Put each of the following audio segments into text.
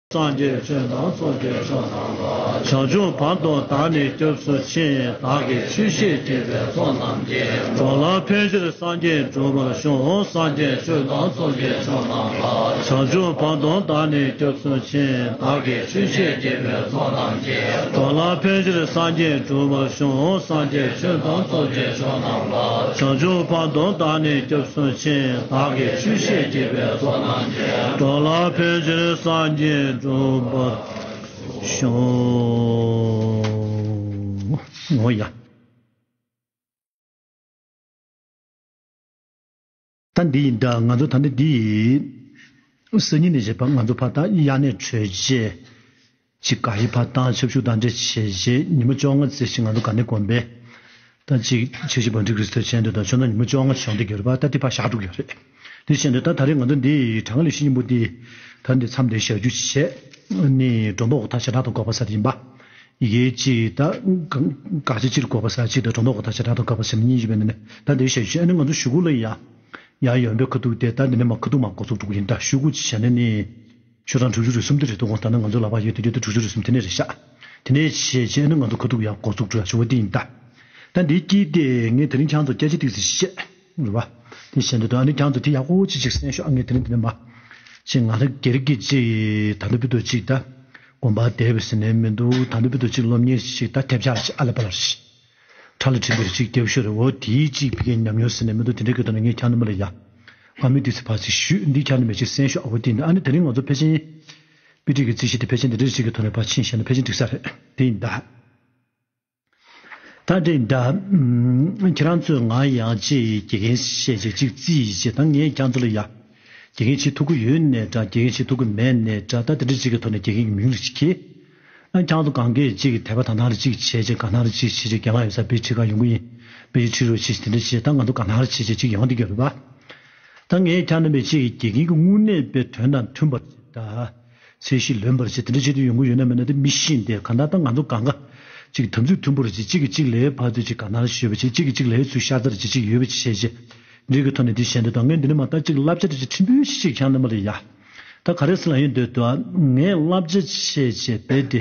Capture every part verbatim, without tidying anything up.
སངས་རྒྱས་ཆོས་དང་ཚོགས་ཀྱི་མཆོག་རྣམས་ལ། བྱང་ཆུབ་བར་དུ་བདག་ནི་སྐྱབས་སུ་མཆི། བདག་གིས་ཆོས་བཤད་བགྱིས་པའི་ཚོགས་རྣམས་ཀྱིས། འགྲོ་ལ་ཕན་ཕྱིར་སངས་རྒྱས་འགྲུབ་པར་ཤོག་སངས་རྒྱས་ཆོས་དང་ཚོགས་ཀྱི་མཆོག་རྣམས་ལ། བྱང་ཆུབ་བར་དུ་བདག་ནི་སྐྱབས་སུ་མཆི། བདག་གིས་ཆོས་བཤད་བགྱིས་པའི་ཚོགས་རྣམས་ཀྱིས། འགྲོ་ལ་ཕན་ཕྱིར་སངས་རྒྱས་འགྲུབ་པར་ཤོག་སངས་རྒྱས་ཆོས་དང་ཚོགས་ཀྱི་མཆོག་རྣམས་ལ། བྱང་ཆུབ་བར་དུ་བདག་ནི་སྐྱབས་སུ་མཆི། བདག་གིས་ཆོས་བཤད་བགྱིས་པའི་ཚོགས་རྣམས་ཀྱིས། འགྲོ་ལ་ཕན་ཕྱིར་སངས་རྒྱས་འགྲུབ་པར་ཤོག་འོ་ཡ། ད་འདི་ཡིན་ད། ང་ཚོ་ད་ནི་འདི་ཡིན། སང་ཉིན་ནས་བྱས་པ་ང་ཚོ་ཕར་ད་དབྱར་གནས་གྲོལ་རྗེས། ཅིག་ག་ཡི་ཕར་བཏང་ཆབ་ཆུ་བཏང་འདྲེ་བྱས་རྗེས་ཉི་མ་བཅོ་ལྔ་ཙམ་ཞིག་ང་ཚོ་ག་ནས་དགོན་པའི། ད་ཅིག་ཆེ་ཆེ་བང་སྒྲིག་རིས་ཐོས་ཆེན་འདི་དང་ཆོས་ནང་ཉི་མ་བཅོ་ལྔ་བྱུང་འདི་གྱུར་པ་ད་འདི་ཕར་བཞག་འགྲོ་གི་ཡོད་རེད། འདི་བྱས་འདི་ད་ད་རེས་ང་ཚོ་འདི་གྲངས་ལས་ཤིང་སྙིང་པོ་འདི། ད་འདི་མཚམས་འདི་བཞག་རྒྱུ་བྱས། ནི་སྒྲོ་འདོགས་ཐ་ཞེ་དྲག་ཏུ་འགོག་པ་ས་དེ་ཡིན་པ། ཡི་གེ་གཅིག་ད། དགག་བྱ་གཅིག་ལ་འགོག་པ་ས་གཅིག་དང་སྒྲོ་འདོགས་ཐ་ཞེ་དྲག་ཏུ་འགོག་པ་ས་གཉིས་ཡོད་པས་ནི་ད་འདི་བཞག་རྒྱུ་བྱས་ཨ་ནི་ང་ཚོ་གཞུག་གུ་ལ་ཡ། ཡང་ཡོན་པའི་ཁ་ཐུག་དེ་ལྟར་འདི་ནས་མ་ཁ་ཐུག་མ་འགོ་ཚུགས་འགྲོ་གི་ཡིན་ད་ཤོག་གུ་ཅི་བྱས་ན་ནི། ཤོག་གྲངས་དྲུག་ཅུ་རེ་གསུམ་དེ་རེད་འདུག་གོང་ལྟར་ན་ང་ཚོ་ལག་པ་ཡོད་དེ་ཡོད་དེ་དྲུག་ཅུ་རེ་གསུམ་དེ་ནས་རེད་ཤག་དེ་ནས་བྱས་བྱས་ནི་ང་ཚོ་ཁ་ཐུག་ཡང་འགོ་ཚུགས་འགྲོ་ཡ་ཤོག་གུ་དེ་ཡིན་ད། ད་འདི་སྐྱིད་དེ་ངས་དེ་རིང་ཁྱང་ཚོ་སྐྱ་ཅི་ཏིག་སི་བཤད་རེད་བ། དེ་བཤད་འདི་དང་ཨ་ནི་ཁྱང་ཚོ་དེ་ཡག་པོ་ཅི་ཅིག་གསན་ཤོག་ཨ་ངས་དེ་རིང་དེ་ནས་མ། ཅི་ང་རང་སྒེར་གྱི་ཅི་ད་འདི་བི་དོ་ཅིག་ད། དགོན་པ་བསྡད་པ་ཟིན་ནས་མི་འདུག་ད་འདི་བི་དོ་ཅིག་སློབ་གཉེར་ཅིག་ད་ཐེབས་ཆག་ཅིག་ཨ་ལ་པ་ལ་རེད། ཁྲ་ལ་ཁྲིམས་པའི་རིགས་གཅིག་རྒྱབ་ཤོར་རེ་འོ་དེའི་གཅིག་ཕ་གིའི་ཉམས་མྱོང་ཟེར་ནས་མི་འདུག་དེ་འདྲའི་གི་ཐོག་ནས་ངས་ཁྱང་ནི་མ་ལ་ཡ། ང་མི་འདི་ཚེ་ཕར་ཚིག་ཞུས་འདི་ཁྱང་ནི་མེད་ཅིག་གསན་ཤོག་ཨ་བོ་དེ་འདི་ཨ་ནི་དེ་རིང་ང་ཚོ་ཕལ་ཆེན། དཔེ་ཁྲིད་ཀྱི་རྩིས་གཞི་དེ་ཕལ་ཆེན་འདི་འདྲའི་གཅིག་གི་ཐོག་ནས་ཕར་ཕྱིན་བཤད་ན་ཕལ་ཆེན་འགྲིག་ས་རེད་དེ་ཡིན་ད། ད་འདྲ་ཡིན་ད། ཁྱེད་རང་ཚོས་ང་ཡང་ཅིག་དགེ་རྒན་བཤད་ཅིག་ཅིག་རྩིས་ཡིན་ཅིག་ད་ངས་ཁྱང་ཚོ་ལ་ཡ། དགེ་རྒན་བྱེད་ཐུབ་ཀྱི་ཡོད་ནས་འདྲ་དགེ་རྒན་བྱེད་ཐུབ་ཀྱི་མེད་ནས་འདྲ་ད་དེ་འདྲ་གཅིག་གི་ཐོག་ནས་དགེ་རྒན་གྱི་མིང་རེ་ཅིག་གིས། ཨ་ཁྱང་ཚོ་གང་གས་གཅིག་གི་དད་པ་དང་ཐང་རེ་གཅིག་བྱས་རྗེས་གང་ཐང་རེ་གཅིག་བྱས་རྗེས་རྒན་ལགས་ཡོད་ས་དཔེ་ཁྲིད་ག་ཡོང་གི་ཡིན། དཔེ་ཁྲིད་རོགས་བྱས་ཞེས་དེ་འདྲ་བྱས་ད་ང་ཚོ་གང་ཐང་རེ་བྱས་རྗེས་གཅིག་ཡོང་བསྡད་ཀྱི་ཡོད་རེད་པ། ད་ངས་ཁྱང་ནས་མེད་གཅིག་གི་དགེ་རྒན་གྱི་དངོས་གནས་དཔེ་དོན་དང་མཐུན་པ་ཅིག་ད། ཚད་གཞི་ལོན་པར་བྱས་དེ་འདྲ་བྱེད་དུ་ཡོང་གི་ཡོད་ན་མེད་ན་དེ་མི་ཤེས་ཏེ་གང་ལྟར་ད་ང་ཚོ་གང་ག་ཅིག་དམ་ཚིག་མཐུན་པོར་བྱས་གཅིག་གིས་གཅིག་ལའི་ཕར་ཚུར་ཅིག་ག་ནར་ཞུས་པ་བྱས་གཅིག་གིས་གཅིག་ལའི་ཚུར་ཤ་ཚར་བྱས་གཅིག་ཡོད་པ་ཅིག་བྱས་རྗེས་འདྲི་གི་ཐོག་ནས་འདི་བཤད་འདོད་དང་ངས་འདི་ནས་མ་ལྟ་ཅིག་བསླབ་བྱ་དེ་ཅིག་ཕྲན་བུ་ཞིག་ཅིག་ཁྱང་ནས་མ་ལ་ཡ། ད་ག་རེ་ཟེར་ལ་ཡོད་འདོད་དོ། ངས་བསླབ་བྱ་བྱས་བྱས་རྦད་དེ་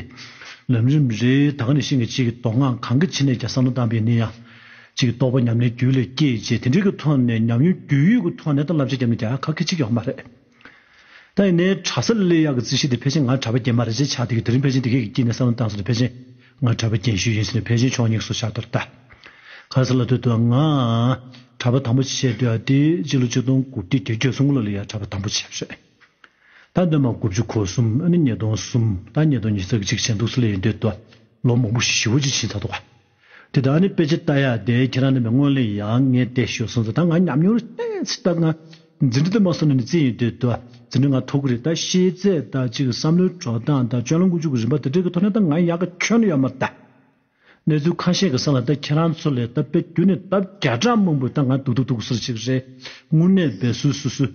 ལམ་རིམ་རེ་ད་ག་ནས་ཤིང་གི་ཅིག་གི་མདོ་སྔགས་གང་གི་ཕྱི་ནས་ཀྱང་བསམ་བློ་བཏང་པའི་ནི་ཡང་ཅིག་གི་རྟོགས་པ་ཉམས་ལེན་རྒྱུད་ལ་སྐྱེས་བྱས་དེ་འདྲའི་གི་ཐོག་ནས་ཉམས་མྱོང་རྒྱུས་ཡོད་ཀྱི་ཐོག་ནས་ད་བསླབ་བྱ་བརྒྱབ་ནས་རྒྱག་ཁ་ཁ་ཅིག་ཡོད་མ་རེད། ད་ཡིན་ནའི་གྲྭ་ས་སླེབས་ཡག་གི་རྩིས་གཞི་དེ་ཕལ་ཆེར་ང་གྲྭ་པ་རྒན་མ་རེད་ཅེས་ཆགས་དེ་གི་དེ་རིང་ཕལ་ཆེར་དེ་གས་ཀྱི་དཀྱིལ་ནས་བསམ་བློ་བཏང་སོང་ནས་ཕལ་ཆེར་ང་གྲྭ་པ་རྒན་ཤོས་ཡིན་ཟེར་ནས་ཕལ་ཆེར་ཆོག་སྙིང་སུ་ཆགས་དོར་ད། ག་རེ་ཟེར་ལབ་དུས་ད་ང་གྲྭ་པ་དང་པོ་བྱས་དུས་ཨ་དེ་སྤྱི་ལོ་ཆིག་སྟོང་དགུ་བརྒྱ་བརྒྱད་ཅུ་གྱ་གསུམ་ལོ་ལ་ཡ་གྲྭ་པ་དང་པོ་བྱས་རེད། ད་སྟོན་མ་དགུ་བཅུ་གོ་གསུམ་ཨ་ནི་ཉིས་སྟོང་གསུམ་ད་ཉིས་སྟོང་ཉི་ཤུ་རྩ་གཅིག་བྱས་འདུག་སུ་ལ་ཡིན་དུས་ད་ལོ་མང་པོ་ཞེ་པོ་ཅིག་ཕྱིན་ཚར་འདུག་ག་དེ་ད་ནི་དཔེ་ཆ་ལྟ་ཡག་དེ་ཁྱེད་རང་ནི་མི་སྔོན་ལ་ཡང་ངས་བལྟས་ཤོད་སོང་ཙང་ད་ང་ཉམས་མྱོང་རེ་ལྟས་ཚིག་ད་ང་འཛིན་གྲྭ་དུ་མ་སོང་ནས་ནི་རྩིས་ཡིན་དུས་ད་འཛིན་གྲྭ་ང་ཐུག་གི་རེད་ད་ཤེས་ཚད་ད་ཅིག་བསམ་བློའི་འགྲོ་སྟངས་ད་སྤྱོད་ལམ་ཀུན་སྤྱོད་ཀྱི་རིམ་པ་དེ་འདྲ་གི་ཐོག་ནས་ད་ང་ཡག་ག་ཁྱོན་ནས་ཡོད་མ་རེད་ད། གནས་ཚུལ་ཁ་ཤས་ཀྱི་ས་ལ་ད་ཁྱེད་རང་ཚོ་ལས་ད་དཔེ་རྒྱུ་ནས་ད་བརྒྱ་ཕྲག་མང་པོ་ད་ང་སྡུག་སྡུག་སྡུག་སོར་ཅིག་རེད། དངོས་གནས་དཔེ་སུ་སུ་སུ།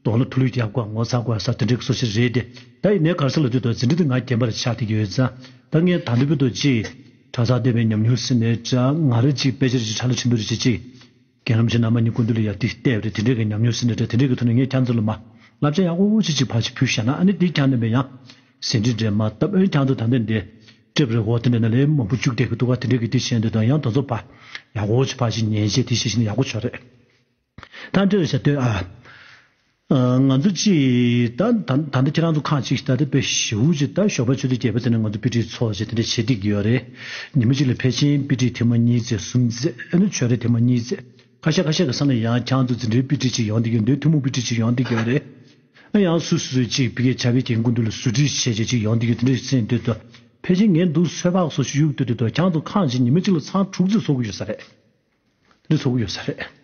གདོང་ལ་ཐུ་ལུད་རྒྱག་དགོས་ངོ་ཚ་དགོས་ས་དེ་འདྲའི་སོ་ཞིག་རེད་དེ། ད་ཡིན་ནའི་ག་རེ་ཟེར་ལབ་དུས་ད་འཛིན་གྲྭ་དེ་ང་རྒན་པར་ཆགས་བསྡད་ཀྱི་ཡོད་ཙང་ད་ངས་ད་འདི་བུ་དོ་ཅིག་གྲྭ་ཚང་བསྡད་པའི་ཉམས་མྱོང་ཟིན་ནས་ད་ང་རེ་ཅིག་དཔེ་ཆ་རེ་ཅིག་ཁྲ་ལ་ཆེན་པོ་རེ་ཅིག་ཅིག་རྒན་རབས་ཆེན་ནང་མ་ཉིད་ཀུན་འདུས་ལ་ཡར་ཏིག་བལྟས་པ་རེད་དེ་འདྲའི་གི་ཉམས་མྱོང་ཟིན་ནས་ད་དེ་འདྲའི་གི་ཐོག་ནས་ངས་ཁྱང་ཚོ་ལ་མ་བསླབ་བྱ་ཡག་པོ་ཅིག་ཅིག་ཕར་ཅིག་ཕུལ་བཞག་ན་ཨ་ནི་འདི་ཁྱང་ནས་མེད་ཡང་ཟིན་བྲིས་འདྲེ་མ་བཏབ་ཨེ་ཁྱང་ཚོ་ད་འདི་འདྲའི་སྐྲབ་རེ་འོ་དེ་འདྲ་ན་ལས་མང་པོ་བཅུག་བསྡད་གི་འདུག་ག་དེ་འདྲའི་གི་འདི་བཤད་འདོད་དང་ཡང་དོ་ཚོ་ཕ་ཡག་པོ་ཅིག་ཕར་ཅིག་ཉན་བྱས་དེ་བཤད་བཞིན་ཡག་པོ་བྱོས་རེད། ད་འདྲ་བྱ་དོན་ཨ། ང་ཚོ་ཅིག་ད་ད་ད་ལྟ་ཁྱེད་རང་ཚོ་ཁག་ཅིག་ད་ལྟ་དཔེ་ཞེ་པོ་ཅིག་ད་ཞོགས་པ་ཆུ་ཚོད་བརྒྱད་པ་ཙམ་ནས་ང་ཚོ་དཔེ་ཁྲིད་ཚོགས་བྱས་དེ་འདྲ་བྱེད་བསྡད་ཀྱི་ཡོད་རེད། ཉི་མ་གཅིག་ལ་ཕལ་ཆེར་དཔེ་ཁྲིད་ཐེངས་མ་གཉིས་ཙམ་གསུམ་ཙམ་ཨ་ནི་ཆོས་ར་ཐེངས་མ་གཉིས་ཙམ་ཁ་ཤས་ཁ་ཤས་ཀྱི་ས་ནས་ཡང་ཁྱང་ཚོ་འཛིན་གྲྭའི་དཔེ་ཁྲིད་ཅིག་ཡོང་བསྡད་ཀྱི་ཡོད་འདུག་ཐུན་མོང་དཔེ་ཁྲིད་ཅིག་ཡོང་བསྡད་ཀྱི་ཡོད་རེད། ཨ་ཡང་སུ་སུ་ཅིག་ཕ་གིའི་བྱ་བའི་འགན་ཁུར་འདུག་ལ་ཟུར་ཁྲིད་བྱས་བྱས་ཅིག་ཡོང་བསྡད་ཀྱི་དེ་འདྲ་ཞིག་ཚེ་འདོད་དོ་ཕལ་ཆེར་ངས་འདུག་ཚོད་དཔག་སོགས་ཞུ་ཡུག་ཏུ་དེ་དོ་ཁྱང་ཚོ་ཁག་ཅིག་ཉི་མ་གཅིག་ལ་ཚང་དྲུག་ཙམ་ཚོགས་ཀྱི་ཡོད་ས་རེད། འདི་ཚོགས་ཀྱི་ཡོད་ས་རེད།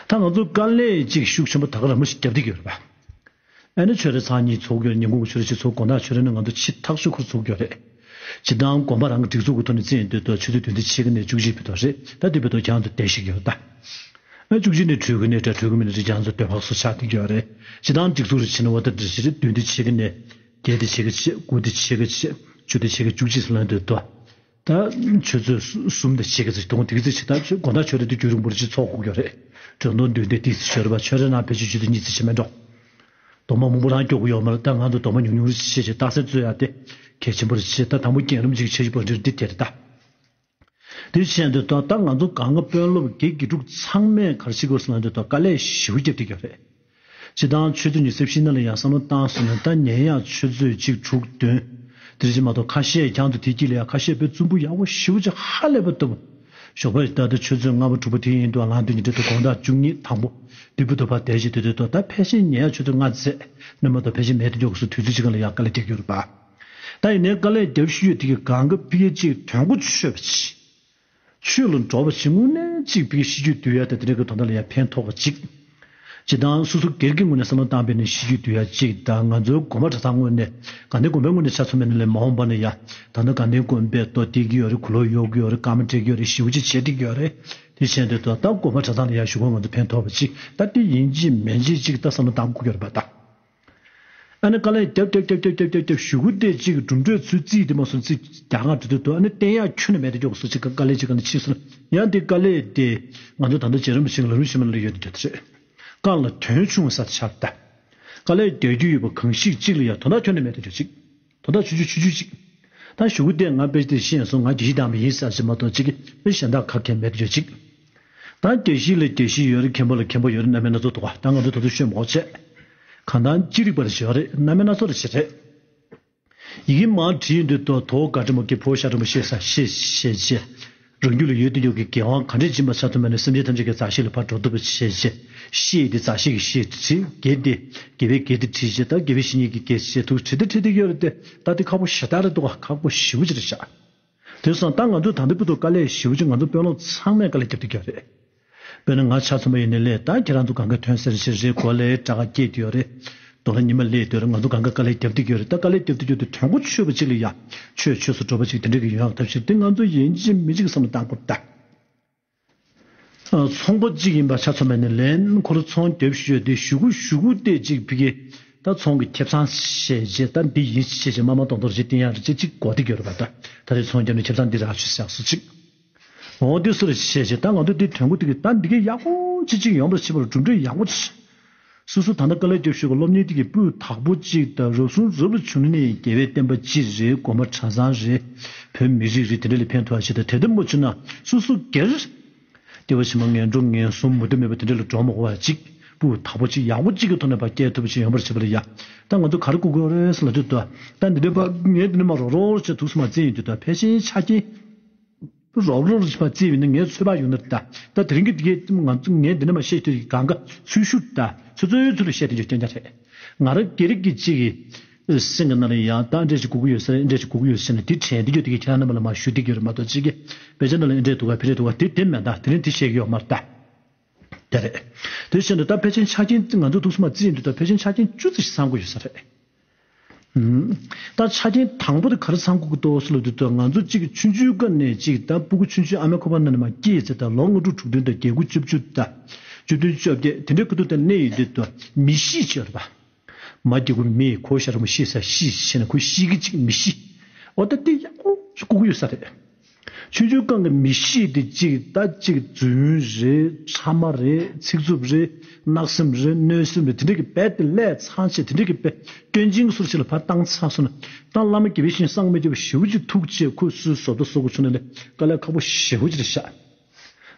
ད་ང་ཚོ་དཀའ་ལས་ཅིག་ཤུགས་ཆེན་པོ་ད་ག་རང་མོ་ཞིག་བརྒྱབ་བསྡད་ཀྱི་ཡོད་རེད་པ། ཨ་ནི་ཆོས་ར་ཚང་གཉིས་ཚོགས་ཀྱི་ཡོད་ཉིན་གུང་གི་ཆོས་ར་གཅིག་ཚོགས་དགོང་དག་ཆོས་ར་ནི་ང་ཚོ་ཕྱི་ཐག་ཆོད་ཁུར་ཚོགས་ཀྱི་ཡོད་རེད། སྤྱིར་བཏང་དགོན་པ་རང་གི་སྒྲིག་འཛུགས་ཀྱི་ཐོག་ནས་བརྩིས་ཡོང་དུས་ད་ཆུ་ཚོད་བདུན་དང་ཕྱེད་ཀ་ནས་བཅུ་གཅིག་བར་དུ་རེད་ད་དེ་བར་དུ་ཁྱང་ཚོ་བསྡད་ཤིག་ཡོད་ད། ཨ་བཅུ་གཅིག་ནས་གྲོལ་གི་ནས་ད་གྲོལ་གི་མིན་ན་རེད་ཁྱང་ཚོ་སྡོད་ཕག་སོ་ཆགས་བསྡད་ཀྱི་ཡོད་རེད། སྤྱིར་བཏང་སྒྲིག་འཛུགས་རེ་བྱེད་ན་འོ་ད་འདྲ་ཞིག་རེད་བདུན་དང་ཕྱེད་ཀ་ནས་བརྒྱད་དང་ཕྱེད་ཀ་བྱས་དགུ་དང་ཕྱེད་ཀ་བྱས་བཅུ་དང་ཕྱེད་ཀ་བཅུ་གཅིག་ལོན་དུས་ད། ད་ཆུ་ཚོད་གསུམ་དང་ཕྱེད་ཀ་ཙམ་གཏོང་དེ་གི་ཙམ་ཞིག་ད་ཆུ་དགོང་དག་ཆོས་ར་དུ་རྒྱུན་རིང་པོར་ཅིག་ཚོགས་དགོས་ཀྱི་རེད། དྲན་གདུང་འདུས་ཏེ་ཏིག་ཙམ་ཤོར་བ་ཆོས་ར་ནང་ཕལ་ཆེར་ཆུ་ཚོད་གཉིས་ཙམ་ཞིག་མེད་འགྲོ། རྡོག་མ་མང་པོ་རང་སྐྱོར་གི་ཡོད་མ་རེད། ད་ང་ཚོ་རྡོག་མ་ཉུང་ཉུང་རེ་བྱས་བྱས་རྟགས་གསལ་རྩོད་ཡ་དེ་གལ་ཆེན་པོ་རེད་བྱས། ད་དང་པོ་རྒྱང་རིང་ཅིག་བྱེད་ཀྱི་པ་འདྲི་འདི་དེ་རེད་ད། དེ་བྱས་འདི་ད་ད་ང་ཚོ་གང་ག་དཔོན་སློབ་དགེ་དགེ་ཕྲུག་ཚང་མས་ག་རེ་བྱེད་དགོས་ཟེར་ན་འདི་ད་དཀའ་ལས་ཞེ་པོ་བརྒྱབ་བསྡད་ཀྱི་ཡོད་རེད། སྤྱིར་བཏང་ཆུ་ཚོད་ཉི་ཤུ་རྩ་བཞི་ནང་ལ་ཡང་བསམ་བློ་བཏང་སོང་ན་ད་ཉན་ཡག་ཆུ་ཚོད་གཅིག་དྲུག་བདུན་དེ་རེད་ཅིག་མ་གཏོགས་ཁ་ཤས་རྒྱང་དུ་དེ་དཀྱིལ་ལ་ཡང་ཁ་ཤས་དཔེ་རྩུབ་པོ་ཡག་པོ་ཞེ་པོ་ཅིག་ཧ་ལས་པ་ལྟ་བུ། ཞོགས་པ་ད་ལྟ་ཆུ་ཚོད་ལྔ་པ་དྲུག་པ་དེ་ཡིན་དུས་ལངས་དུས་ཉིན་དྲོ་དེ་དགོང་དག་བཅུ་གཉིས་དང་པོ་དེ་བུ་དུ་བ་དལ་ཞིག་དེ་དུས་ད་ད་ཕལ་ཆེར་ཉལ་ཡག་ཆུ་ཚོད་ལྔ་ཚད་ནས་མ་གཏོགས་ཕལ་ཆེར་མེད་དུ་འཇོག་གི་སུ་དུས་ཚོད་ཅིག་ག་ལ་ཡང་དཀའ་ལས་རྒྱག་གི་ཡོད་རེད་པ། ད་ཡིན་ནའི་དཀའ་ལས་རྒྱབ་ཤུལ་ཡོད་དེ་གི་གང་ག་ཕི་གེ་ཅིག་དོན་གོ་ཆོད་པ་ཅིག་ཆོས་ལ་འགྲོ་བ་ཅིག་དངོས་གནས་ཅིག་ཕི་གེ་ཤེས་རྒྱུད་སྡུད་ཡ་དང་དེ་འདྲ་གི་དོན་དག་ལ་ཡང་ཕན་ཐོགས་པ་ཅིག་སྤྱིར་བཏང་སོ་སོ་སྒེར་གྱི་ངོས་ནས་བསམ་བློ་བཏང་པས་ནི་ཤེས་རྒྱུད་སྡུད་ཡ་གཅིག་དང་ང་ཚོའི་དགོན་པ་གྲྭ་ཚང་ངོས་ནས་དགའ་ལྡན་དགོན་པའི་ངོས་ནས་ཆ་མཚོན་པ་ཡིན་ན་ལས་མ་འོངས་པ་ན་ཡ་ད་ནི་དགའ་ལྡན་དགོན་པའི་ཏོ་བསྡད་ཀྱི་ཡོད་རེད། གུ་ལོག་གཡོག་གི་ཡོད་རེད། སྐར་མ་སྤྲད་ཀྱི་ཡོད་རེད། ཞེ་པོ་ཅིག་བྱེད་བསྡད་ཀྱི་ཡོད་རེད། དེ་བྱས་འདི་ད་ལྟ་དགོན་པ་གྲྭ་ཚང་ལ་ཡ་ཞུ་སྒོ་ང་ཚོ་ཕན་ཐོགས་པ་ཅིག་ད་དེ་ཡིན་གཅིག་མིན་གཅིག་ཅིག་ད་བསམ་བློ་བཏང་དགོས་ཀྱི་ཡོད་རེད་པ་ད། ཨ་ནི་དཀའ་ལས་རྒྱབ་རྒྱབ་རྒྱབ་རྒྱབ་རྒྱབ་རྒྱབ་ཞུ་སྒོ་དེ་གཅིག་གྲུབ་འབྲས་ཚུར་རྩིས་དེ་མ་སོང་རྩིས་རྒྱ་གར་འགྲོ་དུས་དུ་ཨ་ནི་བསྟན་ཡག་ཁྱོན་ནས་མེད་དུ་འཇོག་སོ་ཅིག་དཀའ་ལས་ཅིག་ག་ནས་ཕྱིན་སོང་ན་ཡང་དེ་དཀའ་ལས་དེ་ང་ཚོ་ད་ལྟ་རྗེ་རིན་པོ་ཆེ་གི་ལམ་རིམ་ཤེས་མ་ལ་ཡོད་དུ་འཇོག་དེ་རེད། རྐང་ལ་དོན་ཆུང་ས་ཆར་ད། དཀའ་ལས་རྒྱག་རྒྱུ་ཡོད་པ་གང་ཞིག་གཅིག་ལ་ཡང་དོན་དག་ཁྱོན་ནས་མེད་དུ་འཇོག་ཅིག་དོན་དག་ཆུང་ཆུང་ཆུང་ཆུང་ཅིག་ད་ཞུ་སྒོ་དེ་ང་དཔེ་དེ་ཤེས་སོང་ང་དགེ་བཤེས་དམ་པ་ཡིན་ས་ཞིག་མ་གཏོགས་ཅིག་གི་དཔེ་གཞན་དག་ག་གེ་མེད་དུ་འཇོག་ཅིག་ད་དགེ་བཤེས་ལ་དགེ་བཤེས་ཡོད་རེད། མཁན་པོ་ལ་མཁན་པོ་ཡོད་རེད། རྣམ་པའི་སྣ་ཚོགས་འདུག་བ། ད་ང་ཚོ་ད་དུང་ཤོད་མོག་བྱས། གང་ལྟར་ཅི་རིགས་པར་བྱེད་རེད། རྣམ་པའི་སྣ་ཚོགས་རེ་བྱེད་རེད། ཡི་གེ་མང་བྲིས་འདུག་ཏོ་དོ་ག་དྲི་མོ་གི་ཕོ་ཤ་དྲི་མོ་ཤེས་ས་ཤེས་ཤེས་ཅེ། རང་རྒྱུད་ལ་ཡོད་དུ་ཡོད་ཀྱི་དགེ་དབང་ག་འདྲས་སྦྱིན་པ་ཆ་ཐུབ་མ་ནས་སེམས་ཅན་ཐམས་ཅད་ཀྱི་མཛའ་བཤེས་ལ་ཕར་འགྲོ་ཐུབ་པ་བྱེད་ཅེ། ཤེས་དེ་མཛའ་བཤེས་ཀྱི་ཤེས་བྲིས་དགེ་དེ་དགེ་བའི་དགེ་དེ་བྲིས་ཅེ། ད་དགེ་བའི་བཤེས་གཉེན་གྱི་དགེ་ཅེ་ཐུགས་བྲིས་དེ་བྲིས་དེ་ཡོད་རེད་དེ། ད་དེ་ཁག་པོ་ཞེ་དྲག་རེད་འདུག་ག་ཁག་པོ་ཞེ་པོ་ཅིག་རེད་ཤག་དེ་སོང་ད་ང་ཚོ་ད་ལྟ་བར་དུ་དཀའ་ལས་ཞེ་པོ་ཅིག་ང་ཚོ་དཔོན་སློབ་ཚང་མས་དཀའ་ལས་བརྒྱབ་བསྡད་ཀྱི་ཡོད་རེད། དཔེར་ན་ང་ཆ་མཚོན་པ་ཡིན་ནའི་ལས་ད་ཁྱེད་རང་ཚོ་གང་ག་ཐོན་ས་རེ་ཆེ་རེད། གོ་ལའི་དྲ་ག་སྐྱེས་བསྡད་ཡོད་རེད། རྡོ་ལ་ཉི་མ་ལས་བསྡད་ཡོད་རེད། ང་ཚོ་གང་ག་དཀའ་ལས་བརྒྱབ་བསྡད་ཀྱི་ཡོད་རེད། ད་དཀའ་ལས་བརྒྱབ་བསྡད་ཀྱི་ཡོད་དུས་དོན་གོ་ཆོད་པ་ཅིག་ལ་ཡ་ཆོས་ཆོས་སུ་འགྲོ་བ་ཅིག་དེ་འདྲ་གི་ཡོང་ཡག་ཐབས་ཤེས་དེ་ང་ཚོ་ཡིན་གཅིག་མིན་གཅིག་གི་བསམ་བློ་བཏང་དགོས་ད། ཚོང་པ་གཅིག་ཡིན་པ་ཆ་མཚོན་པ་ཡིན་ནའི་ལས་ཁོ་རང་ཚོང་རྒྱབ་ཤོད་དེ་ཞུ་གུ་ཞུ་གུ་དེ་གཅིག་ཕི་གི་ད་ཚོང་གི་ཁེ་བཟང་བཤད་རྗེས་ད་འདི་ཡིན་ཞེས་བྱས་མ་མ་གཏོང་གཏོང་རྗེས་བསྟན་ཡག་རེ་ཅིག་གཅིག་གོ་བསྡད་ཀྱི་ཡོད་རེད་པ། ད་ད་རེས་ཚོང་རྒྱབ་ནས་ཁེ་བཟང་འདི་རག་ཆུ་བཞག་སུ་གཅིག་འོ་འདི་སུ་རེ་བཤད་བྱས་ད་ང་ཚོ་འདི་དོན་གོ་འདི་གི་ད་འདི་གའི་ཡག་པོ་ཅིག་ཅིག་ཡོང་བར་བྱེད་པར་གྲུབ་འབྲས་ཡག་པོ་ཅིག་སོ་སོ་ད་ལྟ་དཀའ་ལས་རྒྱབ་ཤོད་ཀྱི་སློབ་གཉེར་འདི་གི་སྤུས་དག་པོ་ཅིག་དང་རབ་གསུམ་རབ་ལ་བྱུང་ནས་རྒྱལ་བའི་བསྟན་པ་སྤྱི་རེད། དགོན་པ་གྲྭ་ཚང་རེད། བོད་མི་རིགས་རེད། དེ་འདྲ་ལ་ཕན་ཐོགས་ཆེད་དུ་དེ་ལྟ་མ་བྱུང་ན་སོ་སོ་སྒེར་སྐྱེ་བ་ཕྱི་མ་ངན་འགྲོ་ངན་སོང་མུ་མཐུད་མེད་པ་དེ་འདྲ་ལ་འགྲོ་མ་དགོས་པ་ཅིག་སྤུས་དག་པོ་ཅིག་ཡག་པོ་ཅིག་གི་ཐོག་ནས་ཕར་སྐྱེལ་ཐུབ་པ་ཅིག་ཡོང་བར་བྱེད་པ་ལ་ཡ། ད་ང་ཚོ་ག་རེ་དགོས་ཀྱི་ཡོད་རེད་ཟེར་ལབ་དུས་ད་ད་འདི་འདྲ་པ་ངས་འདི་འདྲ་མ་རོགས་རོགས་བྱས་ཐུགས་སུ་མ་བརྩིས་ཡོང་དུས་ད་ཕལ་ཆེར་ཆ་རྐྱེན། རོགས་རོགས་རིག་པ་བརྩིས་པ་ཡིན་ན་ངའི་ཚོད་དཔག་ཡོད་ན་ད་ད་དེ་རིང་གི་དེ་གའི་ང་ཚོ་ངས་འདི་ནས་མ་བཤད་རྒྱུ་གང་ག་ཚུལ་ཤུགས་ད་ཚོད་ཚོད་ཚུལ་ལ་བཤད་དེ་འཇོག་རྐྱང་རྐྱང་རེད། ང་རང་སྒེར་གྱི་གཅིག་གི་སེམས་ཀྱི་ནང་ལ་ཡང་ད་འདྲས་ཅིག་དགོས་ཀྱི་ཡོད་ས་རེད། འདྲས་ཅིག་དགོས་ཀྱི་ཡོད་ཟེར་ནས་དེ་དྲན་དེ་འཇོག་དེ་གའི་ཁྱེད་རང་རྣམ་པ་ལ་མ་ཞུ་བསྡད་ཀྱི་ཡོད་རེད་མ་གཏོགས་གཅིག་གི་དཔེ་ཆ་ནང་ལ་འདྲས་འདུག་ག་ཕི་རེད་འདུག་ག་དེ་དེ་མེད་ད་དེ་རིང་དེ་བཤད་ཀྱི་ཡོད་མ་རེད་ད། དེ་རེད། དེ་བཞིན་དུ་ད་ཕལ་ཆེར་ཆ་རྐྱེན་ང་ཚོ་ཐུགས་སུ་མ་བརྩིས་ཡིན་དུས་ད་ཕལ་ཆེར་ཆ་རྐྱེན་བཅུ་ཙམ་ཞིག་ཚང་དགོས་ཡོད་ས་རེད། ད་ཆ་རྐྱེན་དང་པོ་དེ་ག་རེ་ཚང་དགོས་ཀྱི་འདུག་ཟེར་ལབ་དུས་ད་ང་ཚོ་གཅིག་ཆུང་ཆུང་སྐབས་ནས་གཅིག་ད་སྤུ་གུ་ཆུང་ཆུང་ཨ་མའི་ཁོག་པ་ནང་ནས་མར་སྐྱེས་ཚེ་ད་ལོ་ལྔ་དྲུག་དྲུག་བདུན་དང་བརྒྱད་དགུ་བཅུ་བཅུ་ད་བཅུ་བདུན་བཅོ་བརྒྱད་དེ་འདྲའི་ཁ་ཐུག་དེ་གནས་ཡོད་དུས་ད་མི་གཤིས་ཆེ་བ་མ་སྐྱེ་དགུ་མི་ཁོ་ཤ་ར་མོ་ཤི་ས་ཤི་ཤི་ན་ཁོ་ཤི་གི་གཅིག་མི་ཤི་འོ་ད་དེ་ཡག་པོ་ཞིག་དགོས་ཀྱི་ཡོད་ས་རེད། ཆུང་ཆུང་སྒང་གི་མི་གཤིས་དེ་གཅིག་ད་གཅིག་རྫུན་རེད། ཕྲ་མ་རེད། ཚིག་རྩུབ་རེད། གནག་སེམས་རེད། གནོད་སེམས་རེད། དེ་འདྲ་གི་རྦད་དེ་ལས་ཚང་བྱས་དེ་འདྲ་གི་རྦད་སྐྱོན་ཅན་གྱི་ཟུར་ཞིག་ལ་ཕར་བཏང་ཚར་སོང་ན་ད་བླ་མ་དགེ་བའི་བཤེས་གཉེན་སངས་མི་རྒྱས་པ་ཞེ་པོ་ཅིག་ཐུག་བྱས་ཁོས་སུའི་བཟོ་ལྟ་བཟོ་དགོས་བྱུང་ན་ལས་དཀའ་ལས་ཁག་པོ་ཞེ་པོ་ཅིག་རེད་ཤག་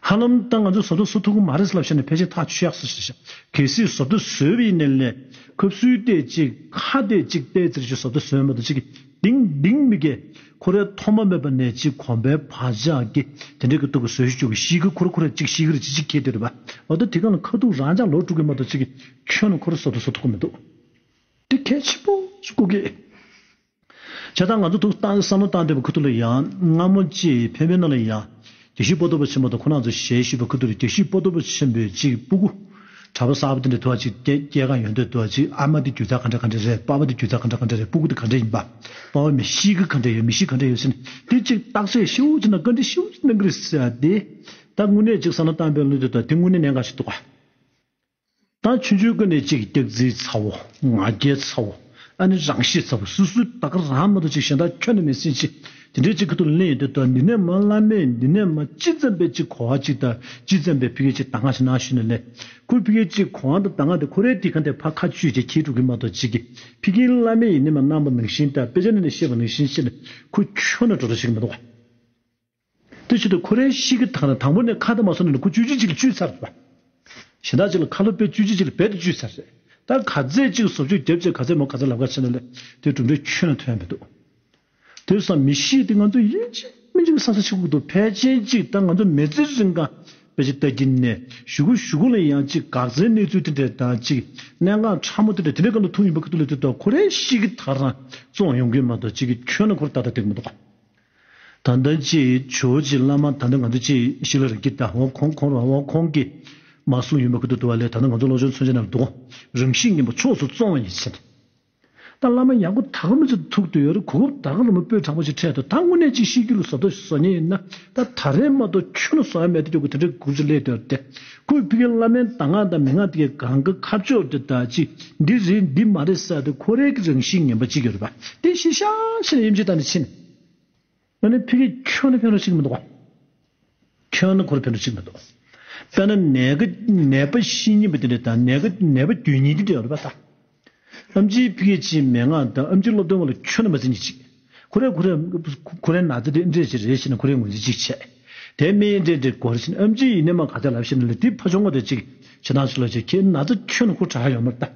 ཧ་ལམ་ད་ང་ཚོ་བཟོ་ལྟ་བཟོ་ཐུབ་ཀྱི་མ་རེད་ཟེར་ལབ་བྱས་ནས་ཕལ་ཆེར་ཐག་ཆོད་ཡག་སུ་ཞིག་རེད་ཤག་གལ་སྲིད་བཟོ་ལྟ་བཟོས་པ་ཡིན་ནའི་ལས་ཁོ་སུའི་ལྟས་ཅིག་ཁ་ལྟས་ཅིག་ལྟས་ཙིར་ཅིག་བཟོ་ལྟ་བཟོས་མ་གཏོགས་ཅིག་གི་ལྡིང་ལྡིང་མི་དགེ། ཁོ་རའི་ཐོག་མ་མེད་པ་ནས་ཅིག་གོམ་པའི་བག་ཆགས་ཀྱི་དེ་འདྲ་གི་སྟོབས་ཀྱི་བཟོ་ཤུགས་ཀྱི་ཤིག་གི་ཁོ་ར་ཁོ་ར་ཅིག་ཤིག་གི་རེ་ཅིག་ཅིག་ཁྱེར་དེ་རེད་པ། འོ་ད་དེ་ག་ལ་ཁ་ཐུག་རང་ཅག་ལོ་དྲུག་གི་མ་གཏོགས་ཅིག་གི་ཁྱོན་ནས་ཁོ་ར་བཟོ་ལྟ་བཟོ་ཐུབ་ཀྱི་མི་འདུག་དེ་གལ་ཆེན་པོ་ཞིག་སྐུ་གེ། བྱས་ཙང་ང་ཚོ་ཐུགས་བཏང་བསམ་བློ་བཏང་བསྡད་པ་ཁུ་ཐུག་ལ་ཡང་སྔ་མོ་ཅིག་ཕན་པའི་ནང་ལ་ཡང་དགེ་བཤེས་པོ་ཏོ་པ་ཆེན་པོ་དང་ཁོ་རང་ཚོ་ཞལ་བཞུགས་པ་ཁུ་ཐུག་ལ་དགེ་བཤེས་པོ་ཏོ་པ་ཆེན་པོའི་ཅིག་སྤུ་གུ་གྲྭ་པ་གསར་པ་དེ་འདྲ་དུ་བ་ཅིག་སྐྱེས་སྐྱེས་གང་ཡོང་དུས་དུ་བ་ཅིག་ཨ་མ་དེ་རྒྱུ་ཆ་ག་འདྲ་ག་འདྲ་རེད། པ་ཕ་དེ་རྒྱུ་ཆ་ག་འདྲ་ག་འདྲ་རེད། སྤུ་གུ་དེ་ག་འདྲ་ཡིན་པ། པ་ཕ་མི་ཤི་གི་ག་འདྲ་ཡོད། མི་ཤི་ག་འདྲ་ཡོད་ཟེར་ནས་དེ་ཅིག་བརྟག་དཔྱད་ཞིབ་ཅིག་ན་བཀའ་འདྲི་ཞིབ་ཅིག་གནང་གི་རེད་ཟེར་ཡ་དེ་ད་དངོས་གནས་ཅིག་བསམ་བློ་བཏང་པའི་ལུས་དུ་དུ་དེ་དངོས་གནས་གནད་འགག་ཞིག་འདུག་ག་ད་ཆུང་ཆུང་ཀུན་ནས་གཅིག་སྐྱག་རྫུན་ཚ་བོ། ང་རྒྱལ་ཚ་བོ། ཨ་ནི་རང་ཤེད་ཚ་བོ། སུ་སུ་ད་ག་རང་མ་གཏོགས་གཅིག་གཞན་དག་ཁྱོན་ནས་མེད་ཟིན་ཅིག་དེ་འདྲའི་ཅིག་ཁ་ཐུག་ལ་གླེང་ཡོང་དུས་ད་འདི་ནས་མ་བླ་མས་འདི་ནས་མ་ཅི་ཙམ་པའི་ཅིག་གོ་བ་ཅིག་དང་ཅི་ཙམ་པའི་ཕ་གི་ཅིག་གདམས་ངག་ཅིག་གནང་ཞུས་ནས་ལས། ཁོས་ཕ་གི་ཅིག་གོ་བ་དང་གདམས་ངག་དེ་ཁོ་རའི་དེ་ག་དེ་ཕར་ཁ་གཅུས་བྱས་ཁྱེར་འགྲོ་གི་མ་གཏོགས། ཅིག་གི་ཕ་གིའི་བླ་མས་ཡིན་ནས་མ་གནང་པ་ནང་བཞིན་དང་དཔེ་ཆ་ནས་བཤད་པ་ནང་བཞིན་བྱས་ནས་ཁོ་ཁྱོན་ནས་འགྲོ་འགྲོ་ཞིག་མི་འདུག་ག། དེ་བྱེད་དུས་ཁོ་རའི་གཤིས་ཀྱི་དག་ན་དང་པོ་ནས་ཁ་དང་མ་སོང་ནས་ཁོ་བཅུ་གཅིག་ཅིག་ལ་གཅུས་ཚར་བ། གཞན་དག་ཅིག་ལ་ཁ་ལོ་པས་བཅུ་གཅིག་ཅིག་ལ་རྦད་དེ་གཅུས་ཚར་རེད། ད་ག་ཚད་ཅིག་བཟོ་བཅོས་རྒྱབ་བྱས་ག་ཚད་མོ་ག་ཚད་ལབ་ག་ཕྱིན་ན་ལས་དེ་གྲུབ་འབྲས་ཁྱོན་ནས་ཐོན་ཡ་མི་འདུག། དེ་སང་མི་གཤིས་དེ་ང་ཚོ་ཡིན་གཅིག་མིན་གཅིག་གསར་གསར་བྱེད་དགོས་འདུག། ཕལ་ཆེར་ཅིག་ད་ང་ཚོ་མི་ཚེ་རིང་ག་དཔེ་ཆ་ལྟ་གིན་ནས་གཞུག་གུ་གཞུག་གུ་ལ་ཡང་ཅིག་འགག་རྩའི་གནས་ཚུལ་དེ་འདྲ་དང་ཅིག་གནད་འགག་ཕྲ་མོ་དེ་འདྲ་དེ་འདྲའི་སྐབས་ལ་ཐུག་ཡོང་པའི་ཁ་ཐུག་ལ་དེ་ད་ཁོ་རའི་གཤིས་ཀྱི་དག་རང་བཙོང་ཡོང་གི་མ་གཏོགས་ཅིག་གི་ཁྱོན་ནས་ཁོར་ཏག་ཏག་བསྡད་ཀྱི་མི་འདུག། ད་ལྟ་ཅིག་ཇོ་བོ་རྗེ་བླ་མ་ད་ལྟ་ང་ཚོ་ཅིག་ཤི་ལ་རིང་གི་ད་འོ་ཁོང་ཁོང་ར་འོ་ཁོང་གིས་མ་གསུངས་ཡོད་མ་ཁུ་ཏུ་དུ་བ་ལས། ད་ལྟ་ང་ཚོ་ལོ་ཆུང་ཚུན་ཆད་ནང་ལ་འདུག། རང་གཤིས་ངན་པ་ཕྱོགས་སུ་བཙོང་བ་ཡིན་ཟེར། ད་བླ་མ་ཡག་པོ་ད་ག་མི་ཚོ་ཐུག་ཏུ་ཡོད་རེད། གོ་སྐབས་ད་ག་རུ་མི་སྤོས་དྲག་པོ་ཞིག་འཕྲད་དུ། ད་དངོས་གནས་ཅིག་ཤེས་རྒྱུ་ལ་བཟོ་ལྟ་བཟོ་མཁན་ཡིན་ན་ད་ད་རེས་མ་གཏོགས་ཁྱོན་ནས་བཟོ་ཡ་མེད་དུ་འགྱོ་གི་དེ་འདྲའི་གུ་ཚོད་སླེབས་དུ་ཡོད་དེ། ཁོས་ཕ་གི་བླ་མའི་གདམས་ངག་དང་མན་ངག་དེ་གའི་གང་ག་ཁ་ཕྱོགས་དེ་ད་ཅིག་འདི་རེད་འདི་མ་རེད་ཟེར་དུས་ཁོ་རའི་གི་རང་གཤིས་ངན་པ་ཅིག་ཡོད་རེད་པ། དེ་ཤི་ཤ་ཤི་ནས་ཡིན་གཅིག་ད་ནི་ཕྱིན། ཨ་ནི་ཕ་གི་ཁྱོན་ནས་ཕན་ཐོགས་ཅིག་མི་འདུག་ག། ཁྱོན་ནས་ཁོར་ཕན་ཐོགས་ཅིག་མི་འདུག། དཔེར་ན་ནད་ཀ་ནད་པ་ཤི་ཉེན་པ་དེ་འདྲ་དང་ནད་ཀ་ནད་པ་འགྱོད་ཉེན་དེ་འདྲ་ཡོད་རེད་པ་ད། ཨེམ་ཆིའི་ཕ་གི་ཅིག་མན་ངག་དང་ཨེམ་ཆིའི་སློབ་སྟོན་པ་ལ་ཁྱོན་ནས་མ་བརྩི་ཉེན་ཅིག། ཁོ་རེ་ཁོ་རེ་ཁོ་རེ་ན་ཚ་དེ་འདྲས་ཅིག་རེད་ཟེར་ནས་ཁོ་རེ་ངོས་འཛིན་ཅིག་བྱས། དེ་མིན་འདྲས་འདྲས་སྐོར་ཟེར་ནས་ཨེམ་ཆི་ཡིན་ནས་མ་ག་ཚད་ལབ་ཤེས་ན་ལས་དེ་ཕ་ཆུང་བ་དེ་ཅིག་བྱེད་སྟངས་ཤིག་ལ་ཅིག་ཁྱེད་ན་ཚ་ཁྱོན་ནས་ཁོ་དྲག་ཡོད་མ་རེད་ད།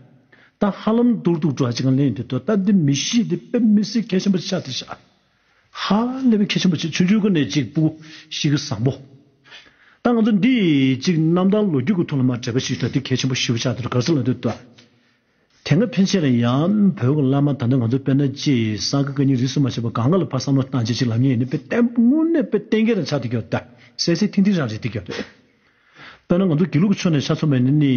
ད་ཧ་ལམ་སྡུག་སྡུག་འགྲོ་ཅིག་ལ་ལེན་དུས་ད་ད་འདི་མི་ཤེས་དེ་དཔེ་མི་སྲིད་གལ་ཆེན་པོ་ཆགས་ཏེ་ཤག། ཧ་ལས་པའི་གལ་ཆེན་པོ་ཆེ། ཆུང་ཆུང་ཀུན་ནས་གཅིག་པུ་ཤི་གི་བཟང་པོ། ད་ང་ཚོ་འདི་གཅིག་རྣམ་ཐར་ལོ་རྒྱུས་ཀྱི་ཐོག་ལ་མ་འབྲེལ་བ་ཞིག་ད་འདི་གལ་ཆེན་པོ་ཞེ་པོ་ཆགས་འདུག་ག་རེ་ཟེར་ལབ་དུས་ད། དེ་སྔ་ཕན་ཆད་ལ་ཡང་བོད་ཀྱི་བླ་མ་ད་ལྟ་ང་ཚོ་དཔེར་ན་ཅིག་གསང་སྔགས་བཀའ་རྙིང་རིས་སུ་མ་ཆད་པ་གང་ག་ལ་ཕར་བསམ་བློ་བཏང་བྱས་ཅིག་ལབ་མཁན་ཡིན་ན་དཔེ་བརྟན་པོ་དངོས་གནས་དཔེ་བརྟན་སྐྱེ་རང་ཆགས་བསྡད་ཀྱི་ཡོད་ད། གསལ་གསལ་ཐིང་ཐིང་རང་རེད་བསྡད་ཀྱི་ཡོད་རེད། དཔེར་ན་ང་ཚོ་དགེ་ལུགས་ཀྱི་ཕྱོགས་ནས་ཆ་མཚོན་པ་ཡིན་ན་ནི།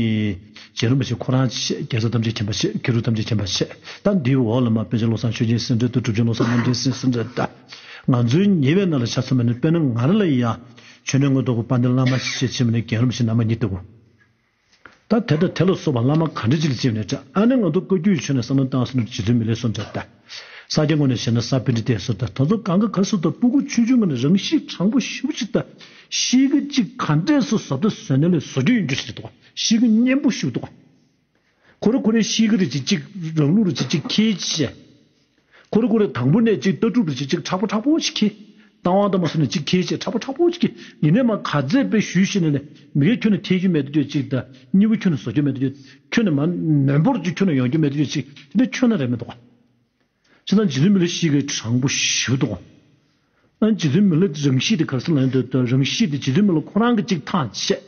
རྗེ་རིན་པོ་ཆེ་ཁོ་རང་བྱས། རྒྱལ་ཚབ་ཐམས་ཅད་མཁྱེན་པ་བྱས། མཁས་གྲུབ་ཐམས་ཅད་མཁྱེན་པ་བྱས། ད་འདིའི་འོག་ལ་མ་པཎ་ཆེན་བློ་བཟང་ཆོས་རྒྱན་སེང་བྲག་ཏུ་གྲུབ་ཆེན་བློ་བཟང་རྣམ་འདྲེན་སེང་བྲག་ད། ང་ཚོའི་ཉེ་བའི་ནང་ལ་ཆ་མཚོན་པ་ཡིན་ན་དཔེར་ན་ང་རང་ལ་ཡང་མཆོད་གནས་མངོན་རྟོགས་ཀྱི་དཔལ་ལྡན་བླ་མ་ཞེས་བྱས་པ་ནི་རྒན་རིན་པོ་ཆེ་རྣམ་པ་གཉིས་ལྟ་བུ། ད་དེ་དང་དེ་ལ་སོགས་པ་བླ་མ་ག་འདྲ་ཅིག་ལ་བརྩིས་ནས་འདྲ། ཨ་ནི་ང་ཚོ་བཀའ་བརྒྱུད་ཆོས་ནས་བསམ་བློ་བཏང་སོང་ན་རྗེ་བཙུན་མི་ལའི་གསུང་འདྲ་ད། ས་སྐྱ་ངོས་ནས་བཤད་ན་ས་པཎྜི་ཏའི་གསུང་འདྲ། ད་ཚོ་གང་ག་ག་སུ་དང་སྤུ་གུ་ཆུང་ཆུང་ངོས་ནས་རང་གཤིས་དྲང་པོ་ཞེ་པོ་ཅིག་ད། གཤིས་ཀ་ཅིག་ག་འདྲས་སུ་བཟོ་ལྟ་བཟོས་ནས་ལས་བཟོ་རྒྱུ་ཡིན་རྒྱུ་ཞིག་འདུག། གཤིས་ཀ་སྙན་པོ་ཞིག་འདུག། ཁོ་རེ་ཁོ་རེ་གཤིས་ཀ་རེ་ཅིག་ཅིག་རང་ལུགས་རེ་ཅིག་ཅིག་ཁྱེར་བྱས། ཁོ་རེ་ཁོ་རེ་དང་པོ་ནས་ཅིག་ལྟ་གྲུབ་རེ་ཅིག་ཅིག་མཁྲེགས་པོ་མཁྲེགས་པོ་ཅིག་ཁྱེར། རྟ་དབང་དང་མ་སོང་ནས་ཅིག་ཁྱེར་བྱས་མཁྲེགས་པོ་མཁྲེགས་པོ་ཅིག་ཁྱེར། ཡིན་ནས་མ་ག་ཚད་དཔེ་ཞུས་ཤེས་ནས་ལས་མི་སྒེར་ཁྱོན་ནས་ཐེག་རྒྱུ་མེད་དུ་ཅིག་དང་གཉིས་པོ་ཁྱོན་ནས་བཟོ་རྒྱུ་མེད་དུ་ཅིག་ཁྱོན་ནས་མ་ནན་པོར་ཅིག་ཁྱོན་ནས་ཡོང་རྒྱུ་མེད་དུ་ཅིག་དེ་འདྲ་ཁྱོན་ནས་རེད་མི་འདུག་ག། བྱས་ཙང་རྗེ་བཙུན་མི་ལ་གཤིས་ཀ་དྲང་པོ་ཞེ་པོ་འདུག། ཨ་རྗེ་བཙུན་མི་ལ་རང་གཤིས་དེ་ག་རེ་ཟེར་ལབ་ན་འདོད་དོ། རང་གཤིས་དེ་རྗེ་བཙུན་མི་ལ་ཁོ་རང་གིས་གཅིག་ཐག་བཅད།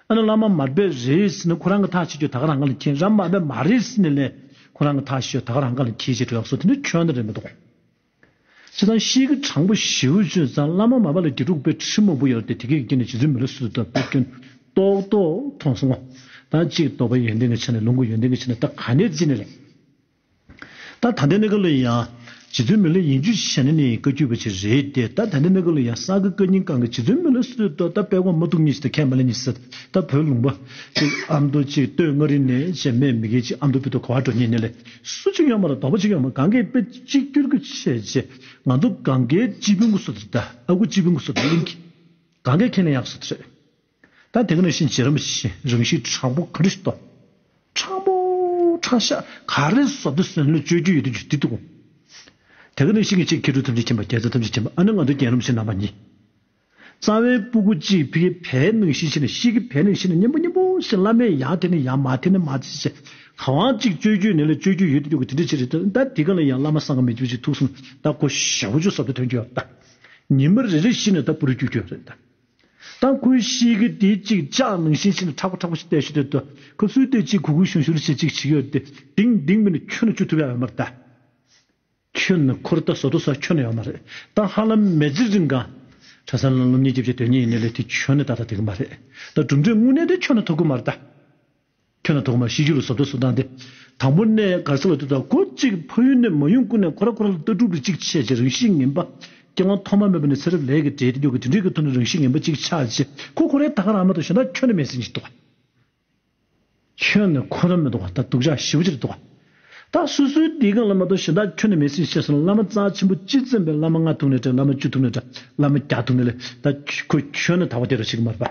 ཨ་ནི་བླ་མ་མར་པ་རེད་ཟེར་ནས་ཁོ་རང་གིས་ཐག་བཅད་རྒྱུ་ད་ག་རང་ག་ལ་མཁྱེན། ར་མར་པ་མ་རེད་ཟེར་ནས་ལས་ཁོ་རང་གིས་ཐག་བཅད་རྒྱུ་ད་ག་རང་ག་ལ་མཁྱེན་བྱས་འགྲོ་ཡག་སོ་དེ་འདྲ་ཁྱོན་ནས་རེད་མི་འདུག། བྱས་ཙང་གཤིས་ཀ་དྲང་པོ་ཞེ་པོ་བྱས་ཙང་བླ་མ་མར་པ་ལ་དགེ་ཕྲུག་དཔེ་ཁྲི་མང་པོ་ཡོད་རེད་དེ། དེ་གའི་རྐྱེན་ནས་རྗེ་བཙུན་མི་ལ་སུ་དང་དཔེ་སྐྱོན་ཏོག་ཏོག་མཐོང་སོང་ངོ་། ད་གཅིག་རྟོགས་པ་ཡོན་ཏན་གྱི་ཆ་ནས་ལོངས་སྐུ་ཡོན་ཏན་གྱི་ཆ་ནས་ད་ག་ནས་བརྩིས་ནས་ལས། ད་ད་ལྟའི་གནས་སྐབས་ལ་ཡང་རྗེ་བཙུན་མི་ལ་ཡིན་རྒྱུ་བྱས་ན་ནི་བཀའ་བརྒྱུད་པ་ཅིག་རེད་དེ། ད་ད་ལྟའི་གནས་སྐབས་ལ་ཡང་གསང་སྔགས་བཀའ་རྙིང་སྒང་གི་རྗེ་བཙུན་མི་ལ་སུ་དང་ད་དཔེ་ཁོ་མ་ཐུག་ཉིད་ཟེར་ད་ཁས་མ་ལེན་ཉིད་ཟེར། ད་བོད་ལུང་པ་ཅིག་ཨ་མདོ་ཅིག་སྟོད་མངའ་རིས་ནས་བྱས་མེད་མི་དགེ་ཅིག་ཨ་མདོ་བོད་དུ་གོ་བ་འགྲོ་ཉིད་ནས་ལས་སུ་ཅིག་ཡོད་མ་རེད། དོགས་པ་ཅིག་ཡོད་མ་རེད། གང་གས་དཔེ་གཅིག་གྱུར་གྱི་བྱས་རྗེས་ང་ཚོ་གང་གའི་སྤྱི་དཔོན་གྱི་སུ་དང་ཨ་ཁུ་སྤྱི་དཔོན་གྱི་སུ་དང་གླིང་གི་གང་གས་ཁས་ལེན་ཡག་སུ་དང་རེད། ད་དེ་ག་ནང་བཞིན་རྗེ་རིན་པོ་ཆེ་རང་གཤིས་དྲང་པོ་ག་འདྲ་ཞིག་འདུག། དྲང་པོ་དྲང་བཞག་ག་རེ་བཟོ་འདི་བཟོས་ལ་བཅོས་རྒྱུ་ཡོད་དུ་འཇུ་འདི་འདུག། དེ་ག་ནང་བཞིན་གྱི་ཅིག་མཁས་གྲུབ་ཐམས་ཅད་མཁྱེན་པ་རྒྱལ་ཚབ་ཐམས་ཅད་མཁྱེན་པ་ཨ་ནི་ང་ཚོ་རྒན་རིན་པོ་ཆེ་རྣམ་པ་གཉིས། རྩ་བའི་སྤུ་གུ་གཅིག་ཕ་གི་བལ་ནང་བཞིན་བྱས་ནས་གཤིས་ཀྱི་བལ་ནང་བཞིན་ནས་སྙན་པོ་སྙན་པོ་ཞིག་བླ་མས་ཡར་དེ་ནས་ཡར་མར་དེ་ནས་མར་དེ་བྱས་གང་བ་གཅིག་བཅོས་རྒྱུ་ནས་ལ་བཅོས་རྒྱུ་ཡོད་དུ་འཇུ་གི་དེ་འདྲ་ཅིག་རེད། ད་དེ་ག་ལ་ཡང་བླ་མ་སངས་མི་འཇུ་ཅིག་ཐུག་སོང་ད་ཁོ་ཞེ་པོ་ཅིག་བཟོ་འདི་ཐོན་གྱི་ཡོད་ད། ཉི་མ་རེ་རེ་བཞིན་ནས་ད་བུ་རུ་རྒྱུག་རྒྱུ་རེད་ད། ད་ཁོའི་གཤིས་ཀ་དེ་གཅིག་ལྕགས་ནང་བཞིན་ཕྱིན་ནས་མཁྲེགས་པོ་མཁྲེགས་པོ་ཞིག་བལྟས་ཤི་དུས་ད་ཁོ་ཚོའི་དེ་གཅིག་གུ་གུ་ཞུམ་ཞུམ་ཞིག་གཅིག་བྱེད་ཀྱི་ཡོད་དེ་ལྡིང་ལྡིང་མིན་ནས་ཁྱོན་ནས་བཅུག་ཐུབ་ཡ་ཡོད་མ་རེད་ད། ཁྱོན་ནས་ཁོར་ད་བཟོ་ལྟ་བཟོ་ཁྱོན་ནས་ཡོད་མ་རེད། ད་ཧ་ལམ་མི་ཚེ་རིང་ག་གྲྭ་ས་ལ་སློབ་གཉེར་རྒྱབ་བྱས་སྡོད་མཁན་ཡིན་ནའི་ལས་དེ་ཁྱོན་ནས་ད་ལྟ་དེ་གི་མ་རེད། ད་གྲུབ་འབྲས་དངོས་གནས་དེ་ཁྱོན་ནས་ཐོབ་གི་མ་རེད་ད། ཁྱོད་ན་ཐོག་མར་ཤེས་རྒྱུ་ལ་བཟོ་ལྟ་བཟོ་སྟངས་དེ། དང་པོ་ནས་ག་རེ་ཟེར་ལབ་དུས་ད་ཁོ་གཅིག་ཕ་ཡུལ་ནས་མ་ཡོང་ཀུན་ནས་ཁོ་ར་ཁོ་ར་ལ་ལྟ་གྲུབ་རེ་གཅིག་ཆད་ཅེས་རང་གཤིས་ངན་པ། སྐྱེ་དམན་ཐོག་མ་མེད་པ་ནས་ཚེ་རབས་ལས་ཀྱི་འབྲས་དེ་འཇོག་གི་དེ་འདྲའི་གི་ཐོག་ནས་རང་གཤིས་ངན་པ་གཅིག་ཆགས་ཅེས་ཁོ་ཁོ་རའི་ད་ག་རང་མ་གཏོགས་གཞན་དག་ཁྱོན་ནས་མེད་ཟིན་གྱི་འདུག། ཁྱོན་ནས་ཁོ་རང་མི་འདུག་བ། ད་སྡུག་ཅག་ཞེ་པོ་ཅིག་འདུག་བ། ད་སོ་སོའི་འདི་གང་ལ་མ་གཏོགས་གཞན་དག་ཁྱོན་ནས་མེད་ཟེར་བཤད་སོང་། བླ་མ་རྩ་ཆེན་པོ་སྤྱི་བཙན་པའི་བླ་མ་ལྔ་ཐུག་ནས་དྲན། བླ་མ་བཅུ་ཐུག་ནས་དྲན། བླ་མ་བརྒྱ་ཐུག་ནས་ལས། ད་ཁོས་ཁྱོན་ནས་དག་པ་དེ་རུ་ཞིག་མ་རེད་པ།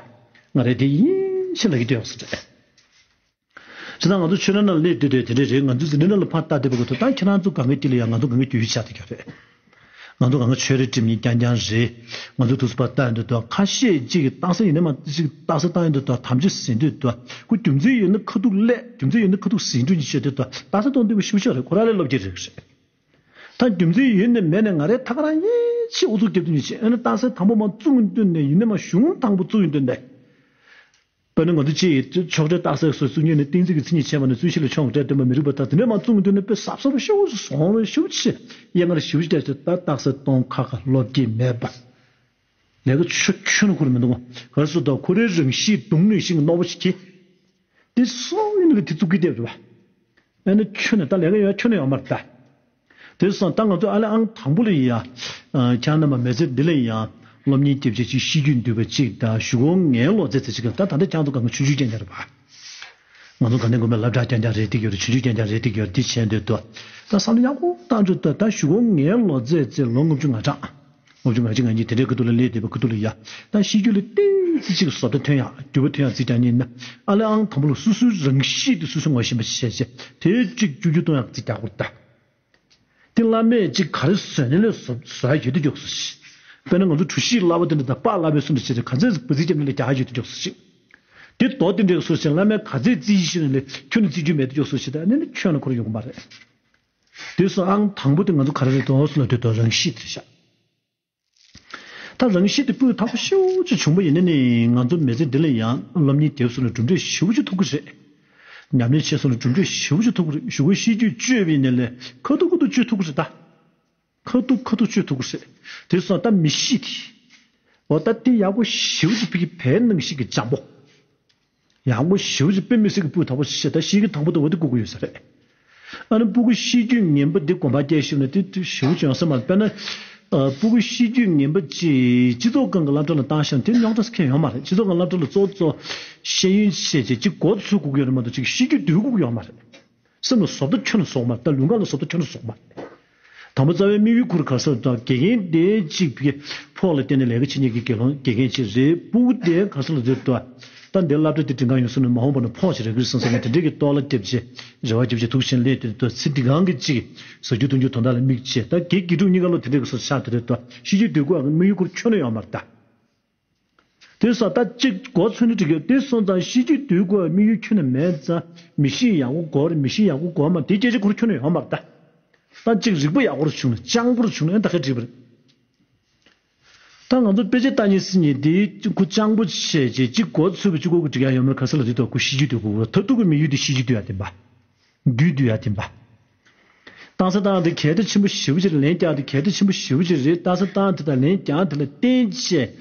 ང་རེ་དེ་ཡིན་ཞེས་ལབ་ཀྱི་འདུག་ཡོང་ས་རེད། བྱས་ཙང་ང་ཚོ་ཆོས་ར་ནང་ལ་སླེབས་དུས་དེ་དེ་འདྲ་རེད། ང་ཚོ་འཛིན་གྲྭ་ནང་ལ་ཕར་ལྟ་བསྡད་པ་གོ་ཐུབ། ད་ཁྱེད་རང་ཚོ་གང་ག་དེ་ལ་ཡང་ང་ཚོ་གང་ག་རྒྱུས་ཡོད་ཆགས་བསྡད་ཀྱི་རེད། ང་ཚོ་གང་ག་ཆོས་ར་འགྲིམ་མཁན་རྐྱང་རྐྱང་རེད། ང་ཚོ་དུས་སུ་ཕར་ལྟ་ཡོང་དུས་དོ། ཁ་ཤས་ཅིག་གིས་རྟགས་གསལ་ཡིན་ན་མ་ཅིག་རྟགས་གསལ་བཏང་ཡོང་དུས་དོ། དམ་བཅའ་ཟིན་དུས་དོ། ཁོ་རྒྱུ་མཚན་ཡོད་ན་ཁ་ཐུག་སླེབས། རྒྱུ་མཚན་ཡོད་ན་ཁ་ཐུག་ཟིན་འགྲོ་ནི་བཤད་དུས་དོ། རྟགས་གསལ་གཏོང་འདོད་པ་ཞེ་པོ་ཅིག་རེད། ཁོ་རང་ལས་སློབ་ཀྱི་རེད་རེད། ད་རྒྱུ་མཚན་ཡོད་ནས་མེད་ནས་ང་རའི་ཐག་རང་ཡེ་ཆེ་ཨུ་ཚུགས་རྒྱབ་དུས་ནི་ཆེ། ཨ་ནི་རྟགས་གསལ་དང་པོ་མ་བཙུགས་དོན་ནས་ཡིན་ན་མ་གཞུང་དང་པོ་བཙུགས་ཡོང་དོན་ནས། དཔེར་ན་ང་ཚོ་ཅིག་ཕྱོགས་སྒྲིལ་རྟགས་གསལ་སོགས་བཙུགས་ཉན་ནས་གཏན་ཚིགས་ཀྱི་མཚན་ཉིད་བྱས་པ་ནས་བཙུན་གཞི་ལ་ཕྱོགས་སྒྲིལ་སྟོན་པ་མི་རིགས་པ་དག་དེ་འདྲ་མ་བཙུགས་དོན་ནས་དཔེ་གཟབ་གཟབ་ཤོག་སོང་རེ་ཤོག་ཆེ། ཡ་ང་ར་ཞིབ་ཅིག་བལྟས་ད་རྟགས་གསལ་གཏོང་ཁ་ཁ་སློབ་ཀྱི་མེད་པ། ལས་ཀ་ཆོ་ཁྱོན་ནས་ཁུར་མི་འདུག་ག་ག་རེ་ཟེར་ད་ཁོ་རའི་རང་གཤིས་གདུང་ནུས་ཤིང་རྣོ་པོ་ཞིག་གིས། དེ་སོགས་ཡིན་ནི་དེ་བཙུགས་ཀྱི་བསྡད་རེད་པ། ཨ་ནི་ཁྱོན་ནས་ད་ལས་ཀ་ཡོད་ཁྱོན་ནས་ཡོད་མ་རེད་ད། དེ་སོང་ད་ང་ཚོ་ཨ་ལེ་ཨང་དང་པོ་ལ་ཡ། ཁྱེད་རྣམ་པ་མི་ཚེ་འདི་ལ་ཡང་སློབ་གཉེར་རྒྱབ་བྱེད་ཅིག་ཤེས་རྒྱུད་འདུས་པ་ཅིག་དང་གཞུག་གུ་ངའི་ལོ་ཚད་ཚེ་ཅིག་ལ་ད་ད་ལྟ་ཁྱེད་ཚོ་གང་ག་ཆུང་ཆུང་རྐྱང་རྐྱང་རེད་པ། ང་ཚོ་ག་ནས་དགོན་པའི་སློབ་གྲྭ་རྐྱང་རྐྱང་རེད་དེ་གྱུར། ཆུང་ཆུང་རྐྱང་རྐྱང་རེད་དེ་གྱུར། དེ་བྱས་འདོད་དོ། ད་བསམ་བློ་ཡག་པོ་བཏང་ཆོག་ད་ད་གཞུག་གུ་ངའི་ལོ་ཚད་ཚེ་ལོ་ལྔ་བཅུ་ང་གྲངས། ལྔ་བཅུ་ང་གཅིག་ང་གཉིས་དེ་འདྲའི་ཁ་ཐུག་ལ་སླེབས་བསྡད་པའི་ཁ་ཐུག་ལ་ཡ། ད་ཤེས་རྒྱུད་ལ་ཏོག་ཙམ་ཅིག་བཟོ་ལྟ་ཐོན་ཡག་འགྱུར་བ་ཐོན་ཡག་ཅིག་ཀྱང་ཡིན་ན། ཨ་ལེ་ཨང་དང་པོ་ལ་སོ་སོའི་རང་གཤིས་དེ་སོ་སོས་ངོ་ཤེས་པ་བྱས་བྱས་དེ་གཅིག་བསྒྱུར་བཅོས་གཏོང་ཡག་ཅིག་རྒྱག་དགོས་རེད་ད། དེ་བླ་མས་ཅིག་ག་རེ་བཟོས་ནས་ལས་བཟོ་བཟོ་ཡག་ཡོད་དེ་མགྱོགས་སུ་ཞིག་དཔེར་ན་ང་ཚོ་གྲུ་བཞི་བསླབ་པ་དེ་འདྲ་དང་པགས་བསླབ་པའི་སུ་འདྲ་བྱས་ཏེ་ག་ཚོད་འབུ་རྩིས་རྒྱབ་ནས་ལས་རྒྱག་ཡག་ཡོད་དེ་མགྱོགས་སུ་ཞིག་དེ་རྡོ་དེ་འདྲའི་སུ་ཞིག་བླ་མས་ག་ཚོད་རྩིས་ཤེས་ནས་ལས་ཁྱོན་ནས་རྩིས་རྒྱུ་མེད་དེ་མགྱོགས་སུ་ཞིག་ད་ཨ་ནི་ཁྱོན་ནས་ཁོ་རང་ཡོང་གི་མ་རེད། དེ་སོ་ཨང་དང་པོ་དེ་ང་ཚོ་ག་རེ་རེད་དོ་སུ་ལ་དེ་དོ་རང་གཤིས་དེ་རེད་ཤག་ད་རང་གཤིས་དེ་སྤུས་དག་པོ་ཞེ་པོ་ཅིག་བྱུང་པ་ཡིན་ན་ནི་ང་ཚོ་མི་ཚེ་འདི་ལ་ཡང་སློབ་གཉེར་རྒྱབ་སོང་ན་གྲུབ་འབྲས་ཞེ་པོ་ཅིག་ཐོབ་ཀྱི་རེད། ཉམས་ལེན་བྱས་སོང་ན་གྲུབ་འབྲས་ཞེ་པོ་ཅིག་ཐོབ་ཀྱི་རེད། གཞུག་གུ་ཤེས་རྒྱུད་བཅོས་པ་ཡིན་ན་ལས་ཁ་ཐུག་ཁ་ཐུག་བཅོས་ཐུབ་ཀྱི་རེད་ད། ཁ་ཐུག་ཁ་ཐུག་བཅོས་ཐུབ་ཀྱི་རེད། དེ་སོང་ད་མི་གཤིས་དེ། འོ་ད་དེ་ཡག་པོ་ཞེ་པོ་ཅིག་ཕ་གི་བལ་ནང་བཞིན་གྱི་འཇམ་པོ། ཡག་པོ་ཞེ་པོ་ཅིག་དཔེ་མི་སྲིད་ཀྱི་སྤུས་དག་པོ་ཞིག་ད་ཤེས་ཀྱི་དང་པོ་དང་པོ་དེ་བཀུག་གི་ཡོད་ས་རེད། ཨ་ནི་སྤུ་གུ་ཤེས་རྒྱུད་ངན་པ་འདི་དགོན་པ་སྐྱེལ་ཤེས་ན་དེ་དེ་ཞེ་པོ་ཅིག་ཡོང་ས་མ་རེད། དཔེར་ན། ཨ། སྤུ་གུ་ཤེས་རྒྱུད་ངན་པ་ཅིག་སྤྱི་ཚོགས་སྒང་གི་སློབ་གྲྭ་ལ་བཏང་ཤེས་ན་དེ་རྙོག་དྲ་ཁེལ་ཡོད་མ་རེད། སྤྱི་ཚོགས་སྒང་སློབ་གྲྭ་ལ་གཙོ་བོ་གཙོ་ཤེས་ཡོན་བྱས་བྱས་ཅིག་འགོ་ཚུགས་དགོས་ཀྱི་ཡོད་རེད་མ་གཏོགས་ཅིག་ཤེས་རྒྱུད་སྡུད་དགོས་ཀྱི་ཡོད་མ་རེད། སེམས་ལ་བཟོ་ལྟ་ཁྱོན་ནས་བཟོ་གི་མ་རེད། ད་ལུས་ངག་ལ་བཟོ་ལྟ་ཁྱོན་ནས་བཟོ་གི་མ་རེད། དང་པོ་རྩ་བའི་དམིགས་ཡུལ་ཁུར་ག་རེ་ཟེར་ད་དགེ་རྒན་དེ་གཅིག་གི་ཕོགས་ལ་བརྟེན་ནས་ལས་ཀ་བྱེད་མཁན་གྱི་དགེ་སློང་དགེ་རྒན་ཅིག་རེད། སྤུ་གུ་དེ་ག་རེ་ཟེར་ལ་ཟེར་ད་ད་འདི་སློབ་གྲྭ་དེ་འགྲིམ་གང་ཡོང་སོང་ན་མ་འོངས་པ་ན་ཕོགས་ཅིག་རག་གི་རེད་བསམ་བསམ་ནས་དེ་འདྲས་ཀྱི་ལྟོ་ལ་རྒྱབ་ཅིག་རེ་བ་རྒྱབ་ཅིག་ཐུགས་ཆེན་ལས་དེ་ད་ཚེ་འདི་གང་གི་གཅིག་ཟ་རྒྱུ་འཐུང་རྒྱུ་དོན་དག་ལ་དམིགས་བྱས་ད་དགེ་དགེ་ཕྲུག་གཉིས་ཀ་ལོ་དེ་འདྲས་ཀྱི་སོ་ཆགས་དེ་རེད། ད་ཤེས་རྒྱུད་སྡུད་དགོས་དམིགས་ཡུལ་ཁུར་ཁྱོན་ནས་ཡོད་མ་རེད་ད། དེ་སོང་ད་གཅིག་མགོ་ཚོས་ནས་འགྲིག་གི་དེ་སོང་ཙང་ཤེས་རྒྱུད་སྡུད་དགོས་དམིགས་ཡུལ་ཁྱོན་ནས་མེད་ཙང་མི་གཤིས་ཡག་པོ་དགོས་རེད། མི་གཤིས་ཡག་པོ་དགོས་མ་དེ་སྐད་ཆ་ཁུར་ཁྱོན་ནས་ཡོད་མ་རེད་ད། ད་གཅིག་རིག་པ་ཡག་པོ་རུ་བྱུང་ན་སྤྱང་པོ་རུ་བྱུང་ན་ཨེ་ད་ག་འགྲིག་པ་རེད། ད་ང་ཚོ་དཔེ་ཆ་ལྟ་ཉན་སྲིད་ཉན་དེ་ཁུ་སྤྱང་པོ་བྱས་རྗེས་གཅིག་མགོ་ཚོས་པ་གཅིག་གོ་གི་འགྲིག་ཡ་ཡོད་མ་རེད། ག་ས་ལ་དེ་ཐོག་ཁུ་ཤེས་རྒྱུད་སྡུད་དགོས་ད་ཐུག་གི་དམིགས་ཡུལ་དེ་ཤེས་རྒྱུད་སྡུད་ཡ་དེ་འབའ། རྒྱུད་སྡུད་ཡ་དེ་འབའ། བཏང་ས་བཏང་དེ་གལ་ཏེ་ཆེན་པོ་ཞེ་པོ་ཅིག་ལན་བརྒྱབ་དེ་གལ་ཏེ་ཆེན་པོ་ཞེ་པོ་ཅིག་རེད། བཏང་ས་བཏང་དེ་དང་ལན་བརྒྱབ་དེ་ལ་བརྟེན་བྱས་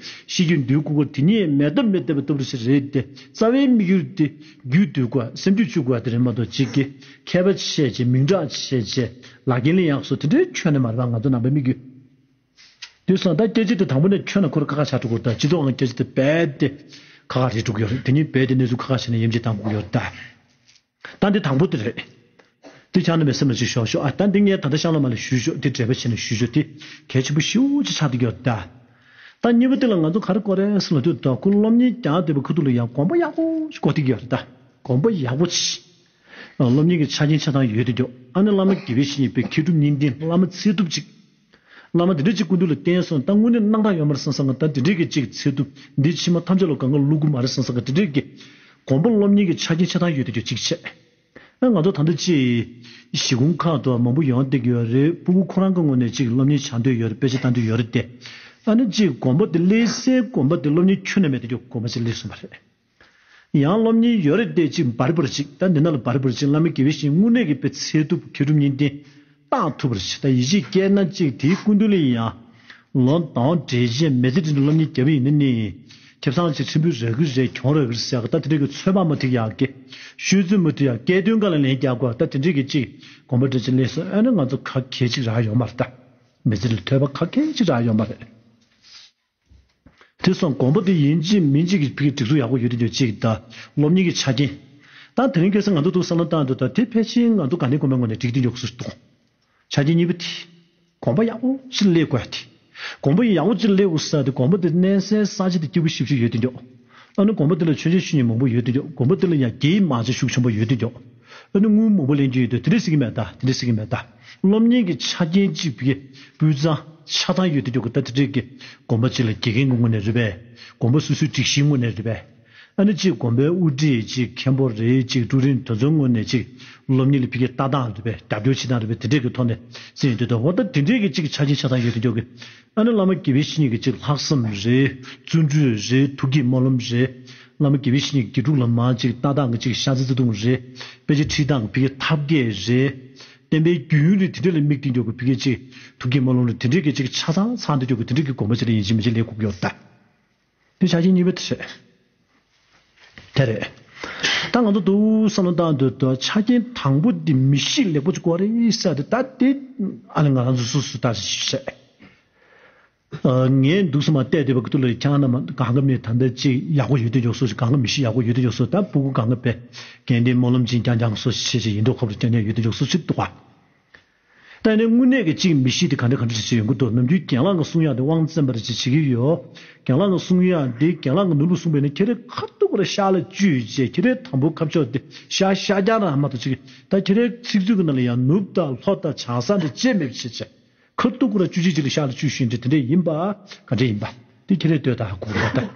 ཤེས་རྒྱུད་འདུལ་དགོས་དགོས་དེ་ཉིད་མེད་ཐབས་མེད་བསྡད་པ་ལྟ་བུ་ཞིག་རེད་དེ། རྩ་བའི་དམིགས་ཡུལ་དེ་རྒྱུད་འདུལ་དགོས་སེམས་རྒྱུད་བཅུག་དགོས་དེ་རེད་མ་གཏོགས་ཅིག་གི་མཁས་པ་བྱས་བྱས་མིང་གྲགས་བྱས་བྱས་ལག་འཁྱེར་ལེན་ཡག་སོགས་དེ་འདྲའི་ཁྱོན་ནས་མ་རེད་པ། ང་ཚོ་ནང་པའི་དམིགས་ཡུལ་དེ་སོང་ད་སྐད་ཆ་དེ་དང་པོ་ནས་ཁྱོན་ནས་ཁོ་རང་ཁ་ཁ་ཆགས་འགྲོ་དགོས་ད། སྤྱི་ཚོགས་ནང་སྐད་ཆ་དེ་རྦད་དེ་ཁ་ཁ་རེད་འགྲོ་གི་ཡོད་རེད། དེ་ཉིད་རྦད་དེ་གནས་ཚུལ་ཁ་ཁ་བྱས་ནས་ཡིན་གཅིག་བཏང་དགོས་ཀྱི་ཡོད་རེད་ད། ད་འདི་དང་པོ་དེ་རེད། འདི་ཆགས་ན་མེད་སེམས་ལ་ཅིག་ཞོག་ཞོག་ཨ་ད་འདི་ངས་ད་ལྟ་ཤང་ལ་མ་ལ་ཞུས་ཞོག་འདི་འགྲེལ་པ་བྱས་ནས་ཞུས་ཞོག་འདི་གལ་ཆེན་པོ་ཞེ་པོ་ཅིག་ཆགས་བསྡད་ཡོད་ད། ད་གཉིས་པ་དེ་ལ་ང་ཚོ་ག་རེ་དགོས་རེད་ཟེར་ལབ་དུས་ད་ཁོ་སློབ་གཉེར་རྒྱག་བསྡད་པའི་ཁ་ཐུག་ལ་ཡང་གོམ་པ་ཡག་པོ་ཞིག་བགོ་བསྡད་ཀྱི་ཡོད་རེད་ད། གོམ་པ་ཡག་པོ་ཅིག་སློབ་གཉེར་གྱི་ཆ་རྐྱེན་ཆ་ཚང་ཡོད་དེ་འདུག་ཨ་ནི་བླ་མ་དགེ་བའི་བཤེས་གཉེན་དཔེ་མཁས་གྲུབ་གཉིས་ལྡན་བླ་མ་ཚད་ཐུབ་ཅིག་བླ་མ་དེ་འདྲ་ཅིག་སྐུ་མདུན་ལ་བསྟེན་སོང་ད་དངོས་གནས་རྣམ་དག་ཡོད་མ་རེད་བསམ་བསམ་གི་ད་དེ་འདྲས་ཀྱི་ཅིག་ཚད་ཐུབ་འདི་ཕྱི་མ་ཐམས་ཅད་ལ་གང་ག་བླུག་གི་མ་རེད་བསམ་བསམ་གི་དེ་འདྲས་ཀྱི་གོམ་པ་སློབ་གཉེར་གྱི་ཆ་རྐྱེན་ཆ་ཚང་ཡོད་དེ་འདུག་ཅིག་བྱས། ཨ་ང་ཚོ་ད་ལྟ་ཅིག་གཞིས་ཁོངས་ཁག་ཏུ་མང་པོ་ཡོང་བསྡད་ཀྱི་ཡོད་རེད། སྤུ་གུ་ཁོ་རང་གི་ངོས་ནས་ཅིག་སློབ་གཉེར་བྱ་འདོད་ཡོད་རེད། དཔེ་ཆ་ལྟ་འདོད་ཡོད་རེད་དེ། ཨ་ནི་ཅིག་གོམ་པ་དེ་སླེབས་སའི་གོམ་པ་དེ་སློབ་གཉེར་ཁྱོན་ནས་མེད་དེ་འདུག་གོམ་པ་ཅིག་སླེབས་སོང་བ་རེད། ཡང་སློབ་གཉེར་ཡོད་རེད་དེ་ཅིག་འབར་འབར་ཅིག་ད་འདི་ན་ལ་འབར་འབར་ཅིག་བླ་མ་དགེ་བའི་བཤེས་གཉེན་དངོས་གནས་ཀྱི་དཔེ་ཚད་ཐུབ་མཁས་གྲུབ་གཉིས་ལྡན་བཏང་ཐུབ་པར་བྱེད། ད་ཡིད་ཆེས་སྐྱེས་ན་ཅིག་དེའི་སྐུ་མདུན་ལ་ཡང་ལོ་ཟླ་བ་འབྲེལ་ཆད་མི་ཚེ་འདི་འདྲ་སློབ་གཉེར་བརྒྱབ་པ་ཡིན་ན་ནི་ཁེ་བཟང་ཅིག་ཕྲན་བུ་རག་གི་རེད། གྱོང་རག་གི་རེད་ཟེར་གི་ད་དེ་འདྲ་གི་ཚོད་དཔག་མ་ཐིག་ཡག་གི་ཤོད་ཚོད་མ་ཐིག་ཡག་སྐལ་དོན་འགའ་ལ་ལན་རྒྱག་དགོས་ད་དེ་འདྲ་གི་ཅིག་གོམ་པ་འདྲ་ཅིག་སླེབས་སོང་ཨ་ནི་ང་ཚོ་ཁ་གལ་ཅིག་རག་ཡོད་མ་རེད་ད། མི་ཚེ་ལ་ཐོས་པ་ཁ་གལ་ཅིག་རག་ཡོད་མ་རེད། དེ་སོང་དགོན་པ་དེ་ཡིན་གཅིག་མིན་གཅིག་གི་ཕ་གི་སྒྲིག་འཛུགས་ཡག་པོ་ཡོད་དེ་འདུག་གཅིག་དང་སློབ་གཉེར་གྱི་ཆ་རྐྱེན། ད་ ཨ་དེ་རིང་ཁ་སང་ང་ཚོ་འདུག་བསམ་བློ་བཏང་དུས་ད་དེ་ཕལ་ཆེར་ང་ཚོ་དགའ་ལྡན་དགོན་པའི་ངོས་ནས་འགྲིག་གི་འདུག་ཟེར་འདུག་ཆ་རྐྱེན་གཉིས་པ་དེ། དགོན་པ་ཡག་པོ་ཅིག་སླེབས་དགོས་ཡ་དེ། དགོན་པ་ཡག་པོ་ཅིག་སླེབས་དགོས་ས་དེ་དགོན་པ་དེ་གནས་སའི་ས་ཆ་དེ་སྐྱིད་པོ་ཞེ་པོ་ཅིག་ཡོད་དེ་འདུག་ཨ་ནི་དགོན་པ་དེ་ལ་མཆོད་མཇལ་ཞུ་མཁན་མང་པོ་ཡོད་དེ་འདུག་དགོན་པ་དེ་ལ་ཡང་དགེ་བའི་མང་ཚོགས་ཤུགས་ཆེན་པོ་ཡོད་དེ་འདུག་ཨ་ནི་དངུལ་མང་པོ་ལེན་རྒྱུ་ཡོད་དེ་དེ་འདྲ་ཟེར་གི་མེད་ད། དེ་འདྲ་ཟེར་གི་མེད་ད། སློབ་གཉེར་གྱི་ཆ་རྐྱེན་གཅིག་བི་སྤུས་གཙང་ཆ་ཚང་ཡོད་དེ་འདུག་གི་ད་དེ་འདྲས་ཀྱི་དགོན་པ་གཅིག་ལ་དགེ་རྒན་གྱི་ངོས་ནས་རེད་པས། དགོན་པ་སོ་སོའི་སྒྲིག་གཞིའི་ངོས་ནས་རེད་པས། ཨ་ནི་གཅིག་དགོན་པའི་དབུ་ཁྲིད་གཅིག་མཁན་པོ་རེད་གཅིག་ཀྲུའུ་རིན་དེ་ཚོའི་ངོས་ནས་གཅིག་སློབ་གཉེར་ལ་ཕ་གིའི་ལྟ་སྟངས་རེད་པས། རྒྱབ་སྐྱོར་བྱེད་སྟངས་རེད་པས། དེ་འདྲས་ཀྱི་ཐོག་ནས་ཟེར་ཡོང་དུས་ད་འོ་ད་དེ་འདྲས་ཀྱི་གཅིག་ཆ་རྐྱེན་ཆ་ཚང་ཡོད་དེ་འདུག་གི་ཨ་ནི་བླ་མ་དགེ་བའི་བཤེས་གཉེན་གྱི་གཅིག་ལྷག་བསམ་རེད། བརྩོན་འགྲུས་རེད། ཐུགས་བསྐྱེད་སྨོན་ལམ་རེད། བླ་མ་དགེ་བའི་བཤེས་གཉེན་གྱི་དགེ་ཕྲུག་ལ་མར་གཅིག་ལྟ་སྟངས་ཀྱི་གཅིག་ཤ་ཚ་བརྩེ་དུང་རེད། དཔེ་ཆ་ཁྲིད་སྟངས་ཀྱི་ཕ་གིའི་ཐབས་མཁས་རེད། བསྟན་པའི་རྒྱུན་རིང་དེ་འདྲ་ལ་དམིགས་ཏེ་འཇོག་དགོས་པའི་གཅིག་ཐུགས་བསྐྱེད་སྨོན་ལམ་ལ་དེ་འདྲའི་གི་གཅིག་ཆ་ཚང་ཚང་དུ་འཇོག་དགོས་དེ་འདྲའི་གི་དགོན་པ་ཅིག་ལ་ཡིན་གཅིག་མིན་གཅིག་ལས་དགོས་ཀྱི་ཡོད་ད། དེ་ཆ་རྐྱེན་གཉིས་པ་དེ་རེད། དེ་རེད། ད་ང་ཚོ་འདུག་བསམ་བློ་བཏང་དུས་ད་ཆ་རྐྱེན་དང་པོ་འདི་མི་གཤིས་ལེགས་པོ་ཅིག་དགོས་རེད་ཟེར་ཏེ་ད་དེ་ཨ་ནི་ང་རང་ཚོ་སོ་སོ་ལྟ་ཞིག་བྱས། ངས་འདུག་སེ་མར་བལྟས་བསྡད་པ་གི་ཐུགས་ལ་ཁྱང་ན་མ་གང་ག་མི་ད་ལྟ་ཅིག་ཡག་པོ་ཡོད་དུས་འཇོག་སོ་ཞིག་གང་ག་མི་ཤི་ཡག་པོ་ཡོད་དུས་འཇོག་སོ་ད་སྤུ་གུ་གང་ག་པས་དགེ་འདུན་སྨོན་ལམ་ཅིག་རྐྱང་རྐྱང་སོ་ཞིག་བྱེད་ཅིག་ཡིན་མདོག་ཁ་པོ་རྐྱང་རྐྱང་ཡོད་དུས་འཇོག་སོ་ཞིག་འདུག་བ། ད་ནི་དངོས་གནས་ཀྱི་ཅིག་མི་ཤི་དེ་ག་འདྲ་ག་འདྲ་ཞིག་བྱེད་ཡོང་གི་འདུག་ནམ་རྒྱུན་རྒན་ལགས་ཀྱི་གསུང་ཡག་དེ་དབང་བཙན་པ་རེ་ཅིག་བྱེད་ཀྱི་ཡོད། རྒན་ལགས་ཀྱི་གསུང་ཡག་དེ་རྒན་ལགས་ཀྱི་ནོར་བུ་གསུངས་པས་ན་ཁྱེད་རའི་ཁ་ཐུག་པར་ཤག་ལ་བཅུས་བྱས་ཁྱེད་རའི་དང་པོ་ཁ་ཕྱོགས་དེ་ཤག་ཤག་རྐྱང་རང་མ་གཏོགས་ཅིག་ད་ཁྱེད་རའི་ཚིག་མཛོད་ཀྱི་ནང་ལ་ཡང་ནོར་བུ་དང་ལྷོ་དང་བྱང་ས་འདྲ་ཅིག་མེད་པ་བྱས་བྱས། ཁ་ཐུག་ཁོ་ར་བཅུ་གཅིག་གཅིག་ལ་ཤག་ལ་བཅུ་བཞིན་དེ་དེ་འདྲས་ཡིན་པ་ག་འདྲས་ཡིན་པ་དེ་ཁྱེད་རས་ལྟོས་དང་གོ་བ་ད།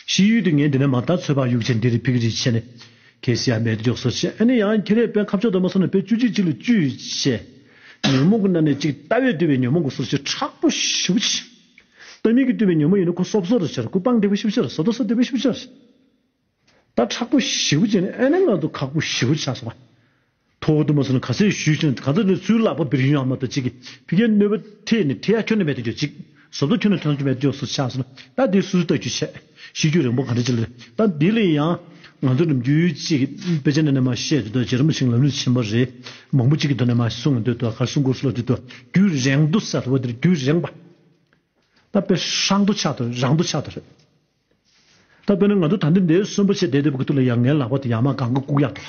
ཤི་ཡུལ་དུ་ངས་འདི་ནས་མ་ད་ཚོད་དཔག་གཡུག་ཆེན་འདི་རེད་ཕིག་རེད་བྱས་ནས་གལ་སྲིད་ཡང་མེད་དུ་འཇོག་སོ་བྱས་ཨ་ནི་ཡང་ཁྱེད་རས་དཔེ་ཁ་ཕྱོགས་དུ་མ་སོང་ནས་དཔེ་བཅུ་གཅིག་གཅིག་ལ་བཅུ་བྱས། ཉོན་མོངས་ཀྱི་ནང་ནས་གཅིག་ལྟ་བས་བཏུས་པའི་ཉོན་མོངས་ཀྱི་སོ་བྱས་མཁྲེགས་པོ་ཞེ་པོ་ཅིག་ལྟ་མིན་གྱིས་བཏུས་པའི་ཉོན་མོངས་ཡིན་ན་ཁོ་སོབ་སོབ་རེ་བྱས་རེད་ཁོ་པང་བདེ་པོ་ཞེ་པོ་ཅིག་རེད་བཟོ་ལྟ་སོ་བདེ་པོ་ཞེ་པོ་ཅིག་རེད། ད་མཁྲེགས་པོ་ཞེ་པོ་བྱས་ནས་ཨེ་ནས་ང་ཚོ་ཁག་པོ་ཞེ་པོ་ཆགས་སོང་བ། ཐོག་ཏུ་མ་སོང་ན་ག་ཚོད་ཞུས་ཀྱང་ག་ཚོད་ནས་ཚུར་ལག་པ་འབིར་ཡོང་ཡང་མ་གཏོགས་གཅིག་གིས་ཕི་ཀའི་གནོད་པ་ཐེབས་ནས་ཐེ་ཡ་ཁྱོན་ནས་མེད་དུ་འཇོག་གཅིག་བཟོ་ལྟ་ཁྱོན་ནས་ཐོན་གྱི་མེད་དུ་འཇོག་སུ་ཆགས་སོང་ན་ད་དེ་སུ་ལྟ་རྒྱུ་བྱས་ཤེས་རྒྱུ་རིང་པོ་ག་འདྲ་ཅིག་ལ་ད་འདི་ལ་ཡང་ང་ཚོ་ནམ་རྒྱུན་གཅིག་དཔེ་ཆ་ནས་ནས་མ་བཤད་དུས་ད་རྗེ་རིན་པོ་ཆེ་ལམ་ལུགས་ཆེན་པོ་རེད་མང་པོ་གཅིག་གི་དོན་ནས་མ་གསུངས་འདོད་དུ་གར་གསུང་དགོས་སུ་ལ་དུས་དུ་རྒྱུན་རིང་དུ་ཟེར་བ་དེར་རྒྱུན་རིང་པ། ད་དཔེ་ཧྲང་དུ་ཆགས་དུ་རང་དུ་ཆགས་དུ་རེད། ད་དཔེར་ན་ང་ཚོ་ད་འདི་འདྲའི་གསོན་པོ་བྱས་བསྡད་བསྡད་པ་གི་ཐུག་ལ་ཡང་ངའི་ལག་པ་དེ་ཡར་མར་གང་ག་བཀུག་ཡག་འདུག་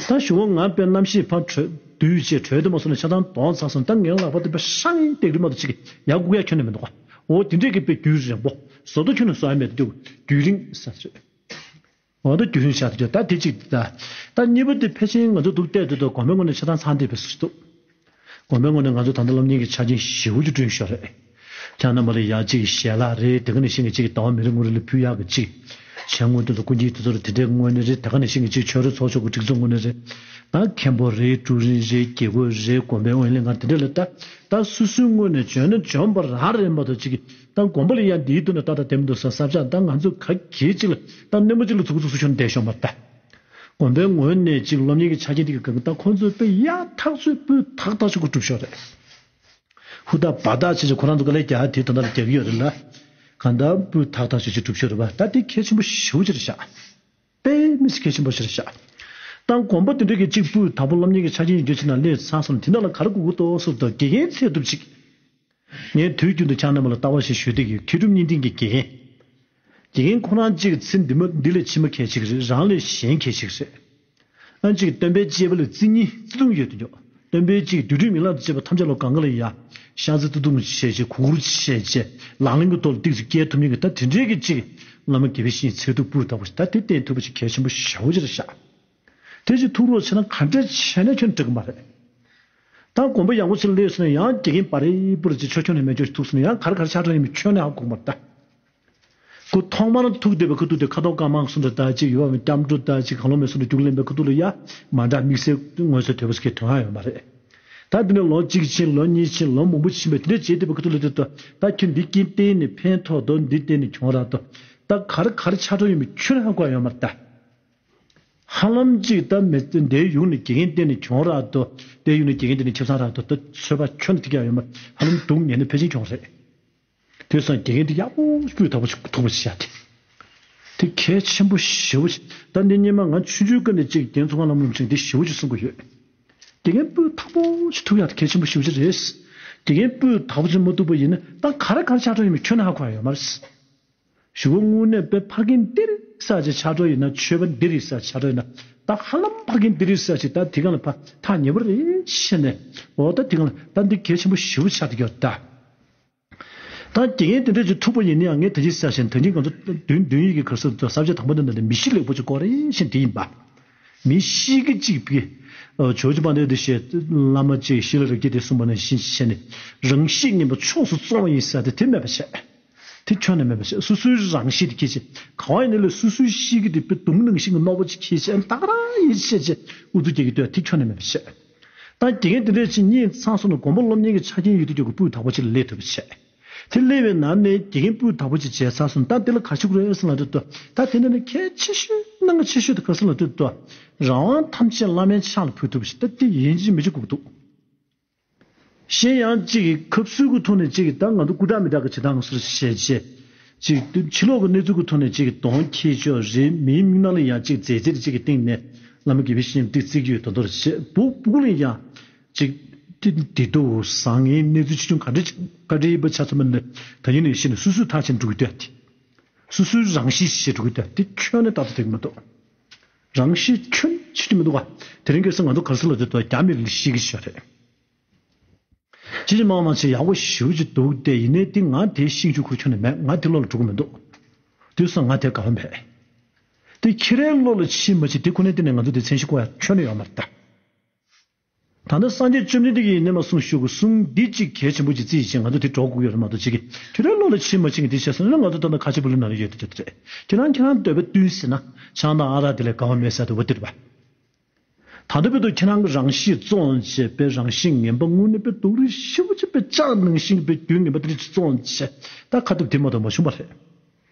ད་ཞུ་བ་ང་དཔེ་གནམ་གཤིས་ཕར་དྲོད་དུས་བྱས་དྲོད་དུ་མ་སོང་ན་ཆ་ཚང་གདོང་ཚ་སོང་ད་ངའི་ལག་པ་དེ་དཔེ་ཧྲང་ཡིན་བསྡད་རི་མ་གཏོགས་ཅིག་གི་ཡར་བཀུག་ཡག་ཁྱོན་ནས་མི་འདུག་ག་འོ་དེ་འདྲས་ཀྱི་དཔེ་རྒྱུན་རིང་པོ་བཟོ་ལྟ་ཁྱོན་ནས་བཟོ་ཡ་མེད་དུ་རྒྱུན་རིང་ས་རེད། འོ་ད་རྒྱུན་རིང་ཆགས་དུས་ད་དེ་གཅིག་ད། ད་གཉིས་པ་དེ་ཕལ་ཆེར་ང་ཚོ་འདུག་བལྟས་དུས་ད་དགོན་པའི་ངོས་ནས་ཆ་ཚང་ཚང་བསྡད་པའི་བཟོ་ཞིག་འདུག་དགོན་པའི་ངོས་ནས་ང་ཚོ་ད་ལྟ་སློབ་གཉེར་གྱི་ཆ་རྐྱེན་ཞེ་པོ་ཅིག་བསྐྲུན་ཤག་རེད། ཁྱེད་རྣམ་པ་ལ་ཡ་གཅིག་ཞལ་ལག་རེད་དེ་ག་ནང་བཞིན་གྱི་གཅིག་ཟླ་བ་མི་རེ་ངོ་རེ་ལ་ཕུལ་ཡག་གི་གཅིག་བྱེད་དངོས་དེ་ཚོ་སྐུ་མཁྱེན་དེ་ཚོ་རེད་དེ་འདྲའི་དངོས་གནས་རེད་དེ་ག་ནང་བཞིན་གྱི་གཅིག་ཆོས་རེ་ཚོགས་ཆོས་ཀྱི་སྒྲིག་འཛུགས་དངོས་གནས་རེད། ད་མཁན་པོ་རེད་ཀྲུའུ་རིན་རེད་དགེ་བསྐོས་རེད་དགོན་པའི་དབུ་ལས་ཁང་དེ་འདྲ་ལ་ད་ད་སོ་སོའི་ངོས་ནས་འཇོན་ན་འཇོན་པ་རང་རེད་མ་གཏོགས་གཅིག་གི་ད་དགོན་པ་ལ་ཡང་འདིའི་དོན་ལ་ཏག་ཏག་བདེ་མི་འདུག་ཟེར་བསམ་ཤག་ད་ང་ཚོ་ག་གེ་ཅིག་ལ་ད་སྣེ་མོ་ཅིག་ལ་ཚུགས་ཚུགས་སུ་ཁྱོན་བསྡད་ཤོག་མ་ད། དགོན་པའི་ངོས་ནས་ཅིག་སློབ་གཉེར་གྱི་ཆ་རྐྱེན་དེ་གི་སྒང་གི་ད་ཁོང་ཚོས་དཔེ་ཡག་ཐག་ཆོད་སྤུས་དག་ཐག་ཆོད་ཀྱི་སྒྲུབ་ཤོག་རེད། ཧུར་ཐག་འབད་ཐག་བྱས་ཅིག་ཁོ་རང་ཚོ་དཀའ་ལས་རྒྱག་དེ་ད་ལྟ་ལ་རྒྱག་གི་ཡོད་རེད་ལ། གང་ལྟར་སྤུས་དག་ཐག་ཆོད་ཅིག་སྒྲུབ་ཤོག་རེད་པ་ད་དེ་གལ་ཆེན་པོ་ཞེ་པོ་ཅིག་རེད་ཤག་དཔེ་མི་སྲིད་གལ་ཆེན་པོ་ཞིག་རེད་ཤག་ད་དགོན་པ་དེ་འདྲ་གི་ཅིག་སྤུས་དག་པོ་སློབ་གཉེར་གྱི་ཆ་རྐྱེན་ཡོད་རྒྱུ་ཅིག་ནང་སླེབས་ཚར་སོང་ན་དེ་འདྲ་ལ་ག་རེ་དགོས་ཀྱི་འདུག་ཟེར་དུས་དགེ་རྒན་ཚད་ཐུབ་ཅིག་ངས་དུས་རྒྱུན་དུ་ཁྱེད་རྣམ་པ་ལ་ལྟ་བ་ཞིག་ཞུ་བསྡད་ཀྱི་ཡོད། མཁས་གྲུབ་བརྙན་འཕྲིན་གྱི་དགེ་རྒན། དགེ་རྒན་ཁོ་རང་གཅིག་ཚེ་འདི་མ་འདི་ལས་ཕྱི་མ་གལ་ཆེ་གི་རེད། རང་ལས་གཞན་གལ་ཆེ་གི་རེད། ཨ་གཅིག་སྟོན་པའི་གཅེས་པ་ལ་བརྩི་སྙིང་བརྩེ་གདུང་ཡོད་དུ་འཇོག་སྟོན་པའི་གཅིག་དུས་དུས་མི་ལ་བཅས་པ་ཐམས་ཅད་ལ་གང་ག་ལ་ཡ། ཤ་ཚ་ཏུ་ཏུ་བྱས་བྱས་གུ་གུར་བྱས་བྱས་ལང་ལིང་གི་ཐོག་ལ་ཏིག་ཙི་སྐྱེལ་ཐུབ་མཁན་གྱི་ད་དེ་འདྲའི་གི་གཅིག་བླ་མ་དགེ་བའི་བཤེས་གཉེན་ཚད་ཐུབ་སྤུས་དག་པོ་ཞིག་ད་དེ་བསྟེན་ཐུབ་པ་ཞིག་གལ་ཆེན་པོ་ཞེ་པོ་ཅིག་རེད་ཤག་དེ་ཅིག་ཐུག་རོགས་བྱས་ན་ག་འདྲ་བྱས་ན་ཁྱོན་འགྲིག་གི་མ་རེད། ད་དགོན་པ་ཡག་པོ་ཅིག་སླེབས་སོང་ན་ཡང་དགེ་རྒན་པ་རེ་པུ་རེ་ཅིག་ཆོ་ཁྱོན་ནས་མེད་ཆོག་ཅིག་ཐུག་སོང་ན་ཡང་ག་རེ་ག་རེ་ཆགས་འགྲོ་ཡིན་མིན་ཁྱོན་ནས་ཧ་གོ་གི་མ་རེད་ད། ཁོ་ཐོག་མར་ཐུག་བསྡད་པའི་ཁ་ཐུག་དེ་ཁ་དོག་དཀར་དམར་གསུམ་འདྲ་ད་ཅིག་ཡོད་པ་སྐྱབས་འགྲོ་ད་ཅིག་གང་ལོ་མེད་སོང་འདྲ་རྒྱུགས་ལེན་པའི་ཁ་ཐུག་ལ་ཡ་མ་འདྲ་དམིགས་བསལ་མངོན་གསལ་དོད་པོ་ཞིག་གི་དོན་ཧ་ཡོད་མ་རེད། ད་འདི་ནས་ལོ་གཅིག་ཕྱིན་ལོ་གཉིས་ཕྱིན་ལོ་མང་པོ་ཕྱིན་པའི་དེ་འདྲ་བྱས་བསྡད་པའི་ཁ་ཐུག་ལ་དེ་ད་ད་ཁྱོད་འདི་སྐྱིན་བསྟན་ནས་ཕན་ཐོགས་དོ་འདི་བསྟན་ནས་གྱོང་རག་དོ་ད་ག་རེ་ག་རེ་ཆགས་འགྲོ་ཡོད་མེད་ཁྱོན་ནས་ཧ་གོ་ཡ་ཡོད་མ་རེད་ད། ཧ་ལམ་ཅིག་ད་མི་འདའི་ཡུག་ནས་དགེ་རྒན་བསྟེན་ནས་གྱོང་རག་ཏུ་དེ་ཡུག་ནས་དགེ་རྒན་བསྟེན་ནས་ཁེ་བཟང་རག་ཏུ་ད་ཚོད་པ་ཁྱོན་ནས་ཐིག་ཡག་ཡོད་མ་ཧ་ལམ་སྡུག་ཉེས་ནས་ཕལ་ཆེར་གྱོང་རེད། དེ་སང་དགེ་རྒན་དེ་ཡག་པོ་སྤུས་དག་པོ་ཞིག་ཐུག་པ་ཞིག་བྱ་དེ། དེ་གལ་ཆེན་པོ་ཞེ་པོ་ཞིག་ད་འདི་སྙེ་མ་ང་ཆུང་ཆུང་ཀ་ནས་ཅིག་རྒན་ཚོ་ང་ལམ་ལམ་ཞིག་འདི་ཞེ་པོ་ཞིག་གསུང་གི་ཡོད། དགེ་རྒན་སྤུས་དག་པོ་ཞིག་ཐུག་ཡག་དེ་གལ་ཆེན་པོ་ཞེ་པོ་ཞིག་རེད། དགེ་རྒན་སྤུས་དག་པོ་ཞིག་མ་ཐུག་པ་ཡིན་ན་ད་ག་རེ་ག་རེ་ཆགས་འགྲོ་ཡིན་མིན་ཁྱོན་ནས་ཧ་གོ་ཡ་ཡོད་མ་རེད། ཞུ་བ་དངོས་གནས་དཔེ་ཕ་རྒན་འདིར་ས་ཆ་ཆགས་འགྲོ་ཡིན་ན་ཆོས་པ་འདིར་ས་ཆགས་འགྲོ་ཡིན་ན་ ད་ཧ་ལམ་ཕ་གིན་འདི་རེད་ཟེར་ཅིག་ད་དེ་གང་ལ་ཕ་ཐག་ཉེ་པོ་རེད་ཤེས་ནས། འོ་ད་དེ་གང་ལ་ད་འདི་གལ་ཆེན་པོ་ཞེ་པོ་ཆགས་ཏེ་ཡོད་ད། ད་དགེ་རྒན་དེ་འདྲས་ཅིག་ཐུག་པ་ཡིན་ན་ཡང་ངས་ད་ཅི་ཟེར་བཞིན་ད་གིན་ང་ཚོ་བདུན་བདུན་ཡིག་གི་གར་སོགས་ཚོ་ས་བཅད་དང་པོ་འདི་འདྲ་ནས་མི་གཤིས་ལེགས་པོ་ཅིག་དགོས་རེད་ཤེས་དེ་ཡིན་པ། མི་གཤིས་ཀྱི་གཅིག་པའི་ཇོ་ཇོ་པ་འདི་འདི་ཞེས་བླ་མ་གཅིག་ཤི་ལ་རི་སྐྱེས་དེ་གསུངས་པ་ནང་བཞིན་བྱས་ནས་རང་གཤིས་ངན་པ་ཕྱོགས་སུ་བཙོང་བ་ཡིན་ཟེར་ཏེ་དེ་མེད་པ་བྱས། དེ་ཁྱོན་ནས་མེད་པ་བྱས། སོ་སོའི་རང་གཤིས་དེ་ཁྱེད་ཅེས་ག་བ་ཡིན་ནའི་ལས་སོ་སོའི་གཤིས་ཀྱི་དེ་དཔེ་སྡུག་ནང་བཞིན་གྱི་རྣོ་པོ་ཅིག་ཁྱེད་ཅེས་ད་ག་རང་ཡིན་ཤེས་ཅེས་ཨུ་ཚུགས་སྐྱེ་གི་འདུག་དེ་ཁྱོན་ནས་མེད་པ་བྱས། ད་དགེ་རྒན་དེ་འདྲས་ཅིག་གཉིད་ཚང་སོང་ན་དགོན་པ་སློབ་གཉེར་གྱི་ཆ་རྐྱེན་ཡོད་དུས་ཀྱང་སྤུས་དག་པོ་ཅིག་ལ་སླེབས་ཐུབ་པ་བྱས། དེ་སླེབས་པའི་ནང་ནས་དགེ་རྒན་སྤུས་དག་པོ་ཅིག་བྱས་ཚར་སོང་ད་དེ་ལ་ག་ཞིག་རེད་ཟེར་ལ་འདོད་དོ། ད་དེ་འདྲ་ནི་གལ་ཆེ་ཤོས་གནད་འགག་ཆེ་ཤོས་དེ་ག་ཟེར་ལ་འདོད་དོ། རང་དབང་ཐམས་ཅད་བླ་མའི་ཕྱག་ལ་ཕུལ་ཐུབ་པ་ཞིག་ད་དེ་ཡིན་གཅིག་མིན་གཅིག་དགོས་ཀྱི་འདུག་གཞན་ཡང་གཅིག་གི་ཁབ་སུལ་གྱི་ཐོག་ནས་གཅིག་གི་ད་ང་ཚོ་སྐུ་དྲག་མི་དྲག་གི་བྱེད་སྟངས་སོར་བཤད་བྱས། གཅིག་ཕྱི་ལོགས་ཀྱི་གནས་ཚུལ་གྱི་ཐོག་ནས་གཅིག་གི་གདོང་འཁྱེར་ཆོག་རེད། མིའི་མིག་ནང་ལ་ཡང་གཅིག་མཛེས་རྩལ་གཅིག་གི་སྟེང་ནས་བླ་མ་དགེ་བའི་བཤེས་གཉེན་ཏིག་བརྩི་གི་ཡོད་དོ་དོར་བྱས་སྦུག་སྦུག་ལ་ཡང་། གཅིག་དེ་དེ་དུ་བཟང་ངན་གནས་ཚུལ་ཆེ་ཆུང་ག་འདྲ་ག་འདྲ་ཡིན་པ་ཆ་ཚང་མ་ནི་ད་ཡིན་ནས་ཤེས་ནས་སོ་སོའི་ཐག་བཅད་འགྲོ་གི་འདུག་སྟེ། སོ་སོའི་རང་གཤིས་ཤེས་འགྲོ་གི་འདུག་སྟེ་ཁྱོན་ནས་ཏག་ཏག་འགྲིག་གི་མི་འདུག་རང་གཤིས་ཁྱོན་ཆེ་གི་མི་འདུག་ག་དེ་རིང་ཁ་སང་ང་ཚོ་ག་རེ་ཟེར་ལབ་དུས་ད་རྒྱ་མི་ལ་ཤེས་ཀྱི་ཤོག་རེད། ཅི་ཅི་མང་མང་ཆེ་ཡག་པོ་ཞེ་པོ་ཅིག་འདུག་སྟེ་ཡིན་ནའི་དེ་ང་དེའི་ཤེས་རྒྱུ་ཁུར་ཁྱོན་ནས་མེད། ང་དེ་བློ་ལ་འགྲོ་གི་མི་འདུག་དེ་སོང་ང་དེ་དགའ་བ་མེད། དེ་ཁྱེད་རའི་བློ་ལ་ཕྱིན་མ་ཕྱིན་དེ་ཁོ་ནའི་སྟེང་ནས་ང་ཚོ་དེ་མཚན་གཞི་བཀོད་ཡ་ཁྱོན་ནས་ཡོད་མ་རེད་ད། ད་ལྟ་སངས་རྒྱས་བཅོམ་ལྡན་འདས་ཀྱིས་ཡིན་ནའི་མ་གསུངས་ཞུ་དགོས་གསུང་འདི་གཅིག་གལ་ཆེན་པོ་ཅིག་བརྩིས་ཤིང་ང་ཚོ་དེ་གྲོགས་དགོས་ཡོད་རེད་མ་གཏོགས་ཅིག་གིས་ཁྱོད་རའི་བློ་ལ་ཕྱིན་མ་ཕྱིན་གི་དེ་བྱས་སོང་ན་ང་ཚོ་ད་ལྟ་ཁ་ཆེ་བུ་ལུ་ནང་ལ་ཡོད་དེ་ཆོག་དེ་རེད། ཁྱེད་རང་ཁྱེད་རང་འདོད་པ་བསྟུན་ཟེར་ན་ཆང་དང་ཨ་རག་དེ་ལས་དགའ་བ་མེད་ཟེར་དུ་བ་དེ་རེད་པ། ད་ལྟ་བར་དུ་ཁྱེད་རང་གི་རང་གཤིས་བཙོང་བྱས་པའི་རང་གཤིས་ངན་པ་དངོས་གནས་པའི་སྡུག་རུས་ཞེ་པོ་ཅིག་པའི་ལྕགས་ནང་བཞིན་པའི་རྒྱུ་ངན་པ་དེ་རིགས་བཙོང་བྱས་ད་ཁ་ཐུབ་དེ་མ་གཏོགས་མ་བྱུང་བ་རེད།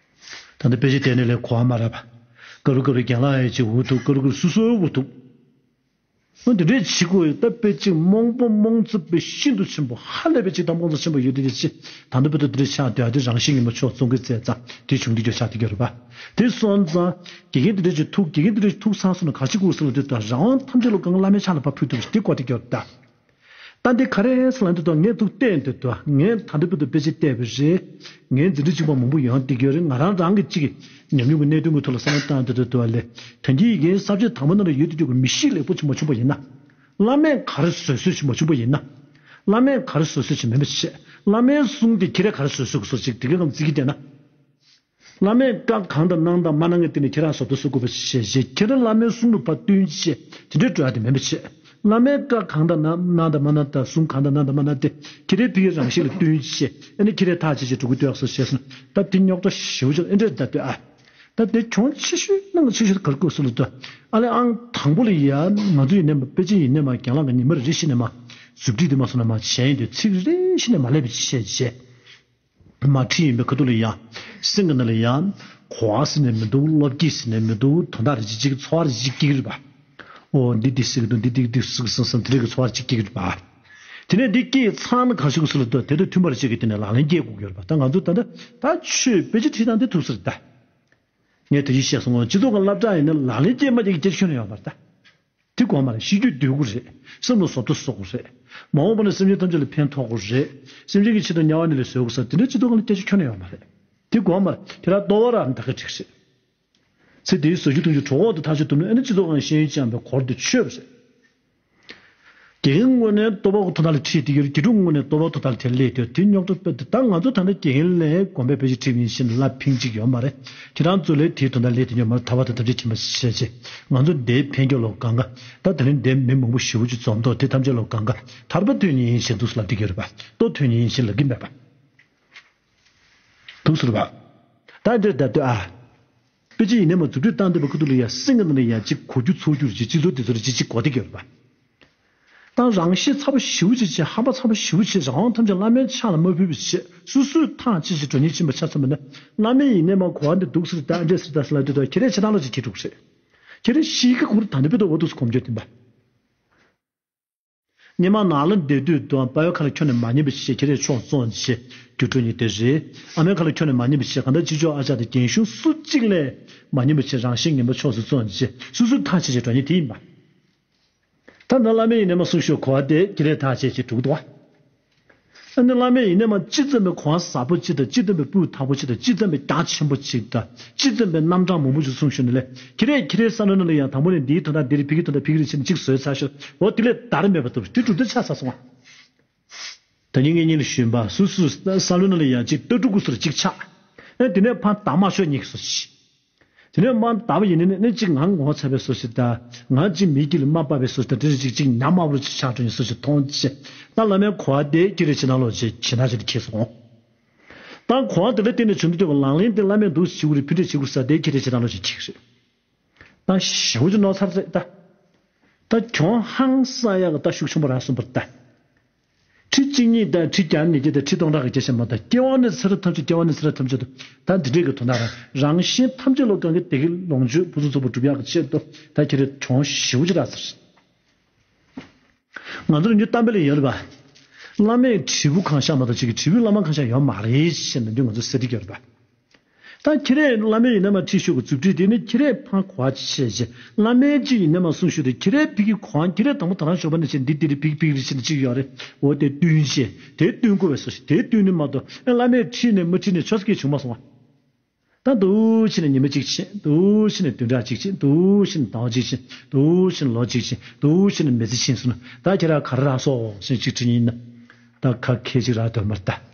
ད་ལྟ་དཔེ་ཆ་བལྟས་ནས་ལས་གོ་བ་མ་རག་པ། སྐབས་རེ་སྐབས་རེ་རྒན་ལགས་ཡང་ཅིག་འུ་ཐུག་སྐབས་རེ་སྐབས་རེ་སོ་སོའི་འུ་ཐུག་འོ་འདི་འདྲས་བྱེད་དགོས་ཡོད་ད་དཔེ་ཅིག་རྨོངས་པ་རྨོངས་ཚོད་པའི་ཤིན་ཏུ་ཆེན་པོ་ཧ་ལས་པའི་ཅིག་དང་རྨོངས་ཚོད་ཆེན་པོ་ཡོད་དེ་དེ་ཅི་ད་ལྟ་བར་དུ་འདི་འདྲས་ཆགས་སྡོད་ཡ་དེ་རང་བཞིན་ངན་པ་ཕྱོགས་བཙོང་གི་རྩལ་ཙང་དེ་བྱུང་གི་རྒྱུ་ཆགས་དེ་གྱུར་པ། དེ་སོང་ཙང་དགེ་རྒན་འདི་འདྲས་ཅིག་ཐུག་དགེ་རྒན་འདི་འདྲས་ཅིག་ཐུག་ཚར་སོང་ན་ག་ཅི་དགོས་ཟེར་ལ་དེ་ད་རང་དབང་ཐམས་ཅད་ལ་གང་བླ་མའི་ཕྱག་ལ་ཕར་ཕུལ་ཐུབ་ཞིག་དེ་དགོས་དེ་གྱུར་ད། ད་འདི་ག་རེ་ཟེར་ལ་འདི་དང་ངས་ཐུག་བལྟས་འདི་དང་ངས་ད་འདི་བུ་དུ་དཔེ་ཆ་བལྟས་པ་རེད། ངས་འཛིན་གྲྭ་གཅིག་པ་མང་པོ་ཡོང་བསྡད་ཀྱི་ཡོད་རེད། ང་རང་རང་གི་གཅིག་གི་ཉམས་མྱོང་གི་གནད་དོན་གྱི་ཐོག་ལ་བསམ་བློ་བཏང་འདི་དུ་དུ་བ་ལས་ད་འདི་ཡི་གེའི་ས་བཅད་དང་པོ་ནང་ལ་ཡོད་དུ་ཡོད་ཀྱི་མི་གཤིས་ལེགས་པོ་ཅིག་མ་བྱུང་པ་ཡིན་ན། བླ་མས་ག་རེ་བཟོད་གསོལ་ཅིག་མ་བྱུང་པ་ཡིན་ན། བླ་མས་ག་རེ་བཟོད་གསོལ་ཅིག་མིན་པ་བྱས། བླ་མའི་གསུང་དེ་ཁྱེད་རས་ག་རེ་བཟོད་གསོལ་གྱི་སོ་ཅིག་དེ་གའི་ངམ་བརྩི་གི་བསྡད་ན། བླ་མས་བཀའ་གང་དང་གནང་དང་མ་གནང་གི་སྟེང་ནས་ཁྱེད་རང་བཟོ་ལྟ་བཟོ་དགོས་པ་ཞེས་ཞེས་ཁྱེད་རང་བླ་མའི་གསུང་ལ་ཕར་བསྟུན་ཅེས་དེ་འདྲའི་འགྲོ་ཡ་དེ་མིན་པ་བྱས། བླ་མས་བཀའ་གང་དང་གནང་དང་མ་གནང་དང་གསུང་གང་དང་གནང་དང་མ་གནང་དེ་ཁྱེད་རའི་ཕ་གིའི་རང་གཤིས་ལ་བསྟུན་ཅེས་ཨ་ནི་ཁྱེད་རའི་ཐག་བཅད་ཅེས་འགྲོ་གི་འདུག་ཡག་སོ་ཞེས་སོང་ད་དེ་རྙོག་དྲ་ཞེ་པོ་ཅིག་ཨེ་འདྲས་ད་ལྟོས་ཨ། ད་དེ་གྱོང་ཆེ་ཤོས་གནང་ཆེ་ཤོས་ག་རེ་དགོས་སུ་ལ་ལྟོས། ཨ་ལས་ཨང་དང་པོ་ལ་ཡ་ང་ཚོ་ཡིན་ནས་མ་དཔེ་ཆ་ཡིན་ནས་མ་རྒན་ལགས་ཀྱི་ཉི་མ་རེ་བཞིན་ནས་མ་མཛུབ་ཁྲིད་དེ་མ་སོང་ན་མ་བྱས་ཡིན་དུས་ཚིག་རེ་བཞིན་ནས་མ་ལས་པའི་བཤད་བྱས། མ་ཁྲིད་ཡིན་པའི་ཁ་ཐུག་ལ་ཡང་། སེམས་ཀྱི་ནང་ལ་ཡང་། གོ་བ་ཟེར་ནས་མི་འདུག་བློ་སྐྱེད་ཟེར་ནས་མི་འདུག་དོན་དག་རེ་ཅིག་ཅིག་ཚོར་བ་རེ་ཅིག་སྐྱེ་གི་རེད་པ། ཨོ་འདི་འདི་ཟེར་གི་འདུག་འདི་འདི་འདི་ཟེར་གི་སོང་ཙང་དེ་རིགས་ཀྱི་ཚོར་བ་རེ་ཅིག་སྐྱེ་གི་རེད་པ། དེ་ནས་འདི་སྐྱེས་ཚར་ན་ག་ཞིག་སུ་ལ་ལྟོས་དེ་དང་མཐུན་པར་བྱེད་ཀྱི་དེ་ནས་ལག་ལེན་སྐྱེལ་དགོས་ཀྱི་རེད་པ། ད་ང་ཚོ་ད་ལྟ་ད་ཆོས་དཔེ་ཆ་ཁྲིད་སྟངས་འདི་ཐུག་ས་རེད་ད། ངས་དེ་བཞིན་བཤད་སོང་ངོ་སྤྱི་ཚོགས་ཀྱི་སློབ་གྲྭ་ཡིན་ན་ལག་ལེན་སྐྱེལ་མ་སྐྱེལ་གྱི་སྐད་ཆ་ཁྱོན་ནས་ཡོད་མ་རེད་ད། དེ་དགོས་མ་རེད། ཤེས་རྒྱུད་འདུལ་དགོས་རེད། སེམས་ལ་བཟོ་ལྟ་བཟོ་དགོས་རེད། མ་འོངས་པ་ན་སེམས་ཅན་ཐམས་ཅད་ལ་ཕན་ཐོགས་དགོས་རེད། སེམས་ཅན་གྱི་ཆེད་དུ་དམྱལ་བ་ནས་ལས་བཟོད་དགོས་ས་དེ་འདྲའི་སྤྱི་ཚོགས་ཀྱི་སྐད་ཆ་ཁྱོན་ནས་ཡོད་མ་རེད། དེ་དགོས་མ་རེད། དེ་ར་ལྟོ་བ་ར་ད་ག་འགྲིག་རེད། ཚེ་འདིའི་ཟ་རྒྱུ་འཐུང་རྒྱུ་གྲོད་ཁོག་ཏུ་ཐག་ཆོད་ཐུབ་ན་ཨ་ནི་སྤྱི་ཚོགས་ཀྱི་ཤེས་ཡོན་ཅན་པའི་གོ་ར་དེ་ཆོད་པ་རེད། དགེ་རྒན་དངོས་གནས་ལྟོ་བ་གི་དོན་དག་ལ་ཁྲིད་དེ་ཡོད་རེད། དགེ་ཕྲུག་དངོས་གནས་ལྟོ་བ་གི་དོན་དག་ལ་དེ་སླེབས་དུས་དེ་རྙོག་དྲ་སྤེལ་དུས་ད་ང་ཚོ་ད་ལྟ་དགེ་རྒན་ལས་དགོན་པའི་དཔེ་ཆ་ཁྲིད་མིན་ཕྱིན་ལ་ཕིང་གཅིག་ཡོད་མ་རེད། ཁྱེད་རང་ཚོ་ལས་དེའི་དོན་དག་སླེབས་དེ་ཡོད་མ་རེད། ཐར་པ་དང་ཐམས་ཅད་མཁྱེན་པ་ཞེས་བྱས་ང་ཚོ་འདིའི་ཕན་ཁྱོད་ལོ་གང་ག་ད་དེ་རིང་འདིའི་མི་མང་པོ་ཞེ་པོ་ཅིག་འཛོམས་ཐོག་དེ་ཐམས་ཅད་ལོ་གང་ག་ཐར་པ་ཐོན་ནི་ཡིན་ཞེས་འདུག་སེ་ལབ་བསྡད་ཀྱི་ཡོད་རེད་པ། ལྟོ་ཐོན་ནི་ཡིན་ཞེས་ལབ་ཀྱི་མེད་པ། འདུག་ཟེར་བ། ད་འདིར་ད་ལྟོས་ཨ། དཔེ་ཆ་ཡིན་ནའི་མ་མཛུབ་ཁྲིད་བཏང་བསྡད་པའི་ཁ་ཐུག་ལ་ཡ་སེམས་ཀྱི་ནང་ལ་ཡ་གཅིག་གོ་རྒྱུ་ཚོར་རྒྱུ་རེ་ཅིག་སྤྱི་ཚོགས་དེ་ཚོ་རེ་ཅིག་གཅིག་གོ་བསྡད་ཀྱི་ཡོད་རེད་པ། ད་རང་གཤིས་ཚ་པོ་ཞེ་པོ་ཅིག་བྱས་ཧམ་པ་ཚ་པོ་ཞེ་པོ་བྱས་རང་དབང་ཐམས་ཅད་བླ་མའི་ཕྱག་ལ་མ་ཕུལ་བའི་ཆེད་སོ་སོའི་ཐག་ཆད་ཅིག་འགྲོ་ཉེན་ཕྱིན་པ་ཆ་ཚང་མ་ནི་བླ་མས་ཡིན་ནའི་མ་གོ་བ་འདི་འདུག་ཟེར་ད་འདྲས་ཟེར་ད་ཟེར་ལ་འདི་ད་ཁྱེད་རས་ཆེ་ཐང་ལ་ཅིག་ཁྱེད་འགྲོ་གི་རེད། ཁྱེད་རས་ཤི་གི་གུ་རུ་ད་འདི་བོད་དུ་འོ་འདུག་སེ་གོམ་བགྲོད་འདི་འབའ། སྔོན་མ་ནང་ལ་བསྡད་དུས་དང་པ་ཡོ་ཁ་ལ་ཁྱོན་ནས་མ་ཉན་པ་ཞིག་ཁྱེད་རས་ཕྱོགས་བཙོང་བྱས་རྒྱུ་འགྲོ་ཉེན་དེ་རེད། ཨ་མའི་ཁ་ལ་ཁྱོན་ནས་མ་ཉན་པ་ཞིག་གང་ལྟར་སྤྱི་ཚོགས་ཨ་ཅག་དང་རྒན་གཞོན་སུ་གཅིག་ལས་མ་ཉན་པ་ཞིག་རང་གཤིས་ངན་པ་ཕྱོགས་སུ་བཙོང་བྱས་སོ་སོའི་ཐག་བཅད་བྱས་འགྲོ་ཉེན་དེ་ཡིན་པ། ད་ནང་བླ་མས་ཡིན་ནའི་མ་གསུང་ཞོར་གོ་བ་དེ་ཁྱེད་རས་ཐག་བཅད་བྱས་འགྲོ་གི་འདུག་བ། ཨ་ནི་བླ་མས་ཡིན་ནའི་མ་ཅི་ཙམ་པའི་གོ་བ་ཟབ་པོ་ཅིག་དང་། ཅི་ཙམ་པའི་སྤུས་དག་པོ་ཅིག་དང་། ཅི་ཙམ་པའི་རྒྱ་ཆེན་པོ་ཅིག་དང་། ཅི་ཙམ་པའི་རྣམ་གྲངས་མང་པོ་ཅིག་གསུངས་ཞུ་ནི་ལས། ཁྱེད་རས་ཁྱེད་རའི་བསམ་བློ་ནང་ལ་ཡང་དང་པོ་ནས་འདིའི་དོན་དག་འདི་རེད། ཕ་གི་དོན་དག་ཕ་གི་རེད་ཟེར་ནས་གཅིག་བཟོས་ཚར་ཤག་འོ་དེ་ལས་ད་རེས་མེད་པ་ཐུབ་དེ་གྲུབ་འབྲས་ཆགས་ཚར་སོང་བ། ད་ཉིན་ངེད་གཉིས་ལ་ཞུས་པ་སོ་སོའི་བསམ་བློ་ནང་ལ་ཡང་གཅིག་ལྟ་གྲུབ་ཀྱི་སོར་གཅིག་ཆགས། ཨ་དེ་ནས་ཕར་བདག་མ་ཤོར་ཉེན་གྱི་སོར་གཅིག་དེ་ནས་མར་བདག་པ་ཡིན་ནས་ནི་གཅིག་ང་ངོ་ཚ་བའི་སོ་ཞིག་དང་། ང་གཅིག་མི་སྐྱིད་ལ་མ་དཔའ་བའི་སོ་ཞིག་དང་། དེ་རེ་གཅིག་གཅིག་ཉམས་དམའ་བོ་ཅིག་ཆགས་འགྲོ་ཡིན་སོ་ཞིག་མཐོང་ཆེ། ད་བླ་མའི་གོ་བ་དེ་ཁྱེད་རེ་ཇེ་ནང་ལོགས་ཇེ་ཇེ་ནང་ཇེ་ཁྱེར་སོང་། ད་གོ་བ་དེ་ལ་བརྟེན་ནས་བྱུང་འདུག་སྟེ་ལག་ལེན་དེ་བླ་མས་འདུག་བྱེད་དགོས་རེད། ཕུད་འདེད་བྱེད་དགོས་ས་དེ་ཁྱེད་རེ་ཇེ་ནང་ལོགས་ཇེ་ཁྱེར་རེད། ད་ཞེ་པོ་ཅིག་ནོར་ཚར་རེད་ད། ད་གྱོང་ཧང་སང་ཡག་གི་ད་ཤུགས་ཆེན་པོ་རག་སོང་བ་རེད་ད། ཁྲི་གཅིག་གཉིས་དང་ཁྲི་བརྒྱ་ཉིས་བརྒྱ་དང་ཁྲི་སྟོང་ཕྲག་གི་བརྒྱ་ཆ་མ་གཏོགས། སྐྱེ་བ་ནས་ཚེ་རབས་ཐམས་ཅད། སྐྱེ་བ་ནས་ཚེ་རབས་ཐམས་ཅད་དུ་ད་འདི་འདྲས་ཀྱི་དོན་དག་རང་རང་བཞིན་ཐམས་ཅད་ལ་གང་གི་བདེ་སྐྱིད་ལོངས་སྤྱོད་ཕུན་སུམ་ཚོགས་པ་སྒྲུབ་ཡག་གི་ཆེད་དུ་ད་ཁྱེད་རེ་གྱོང་ཞེ་པོ་ཅིག་རག་ཚར། ང་ཚོ་རང་རྒྱུད་གཏམ་དཔེ་ལ་ཡོད་རེད་པ། བླ་མས་དྲིལ་བུ་གང་བཞག་མ་གཏོགས་ཅིག་གི་དྲིལ་བུ་བླ་མ་གང་བཞག་ཡོད་མ་རེད་ཅེས་ནམ་རྒྱུན་ང་ཚོ་ཟེར་གྱི་ཡོད་རེད་པ། ད་ཁྱེད་རས་བླ་མས་ཡིན་ན་མ་ཁྲིད་ཤོག་གི་མཛུབ་ཁྲིད་དེ་ནི་ཁྱེད་རས་ཕར་གོ་བ་བྱས་རྗེས། བླ་མས་ཅི་ཡིན་ན་མ་གསུང་ཤོག་དེ་ཁྱེད་རས་ཕ་གི་གོ་བ། ཁྱེད་རས་དང་པོ་ད་རང་ཞོགས་པ་ནས་བྱས་འདི་འདི་རེད། ཕ་གི་ཕ་གི་རེད་ཟེར་ནས་ཅིག་ཡོད་རེད། འོ་དེ་བསྟུན་བྱས་དེ་བསྟུན་དགོས་པའི་སོ་ཞིག་དེ་བསྟུན་ནི་མ་གཏོགས། ཨེ་བླ་མས་ཁྲིད་ནས་མ་ཁྲིད་ནས་ཆོས་སྐད་བྱུང་མ་སོང་བ། ད་འདུག་བྱས་ནས་ཉི་མ་གཅིག་ཕྱིན། འདུག་བྱས་ནས་བདུན་ཕྲག་གཅིག་ཕྱིན། འདུག་བྱས་ནས་ཟླ་བ་གཅིག་ཕྱིན། འདུག་བྱས་ནས་ལོ་གཅིག་ཕྱིན། འདུག་བྱས་ནས་མི་ཚེ་ཕྱིན་སོང་ན། ད་ཁྱེད་རང་ག་རེ་རག་སོང་ཟེར་ཅིག་དྲིས་ཡིན་ན། ད་ཁ་ཁད་ཅིག་རག་དོན་མ་རེད་ད།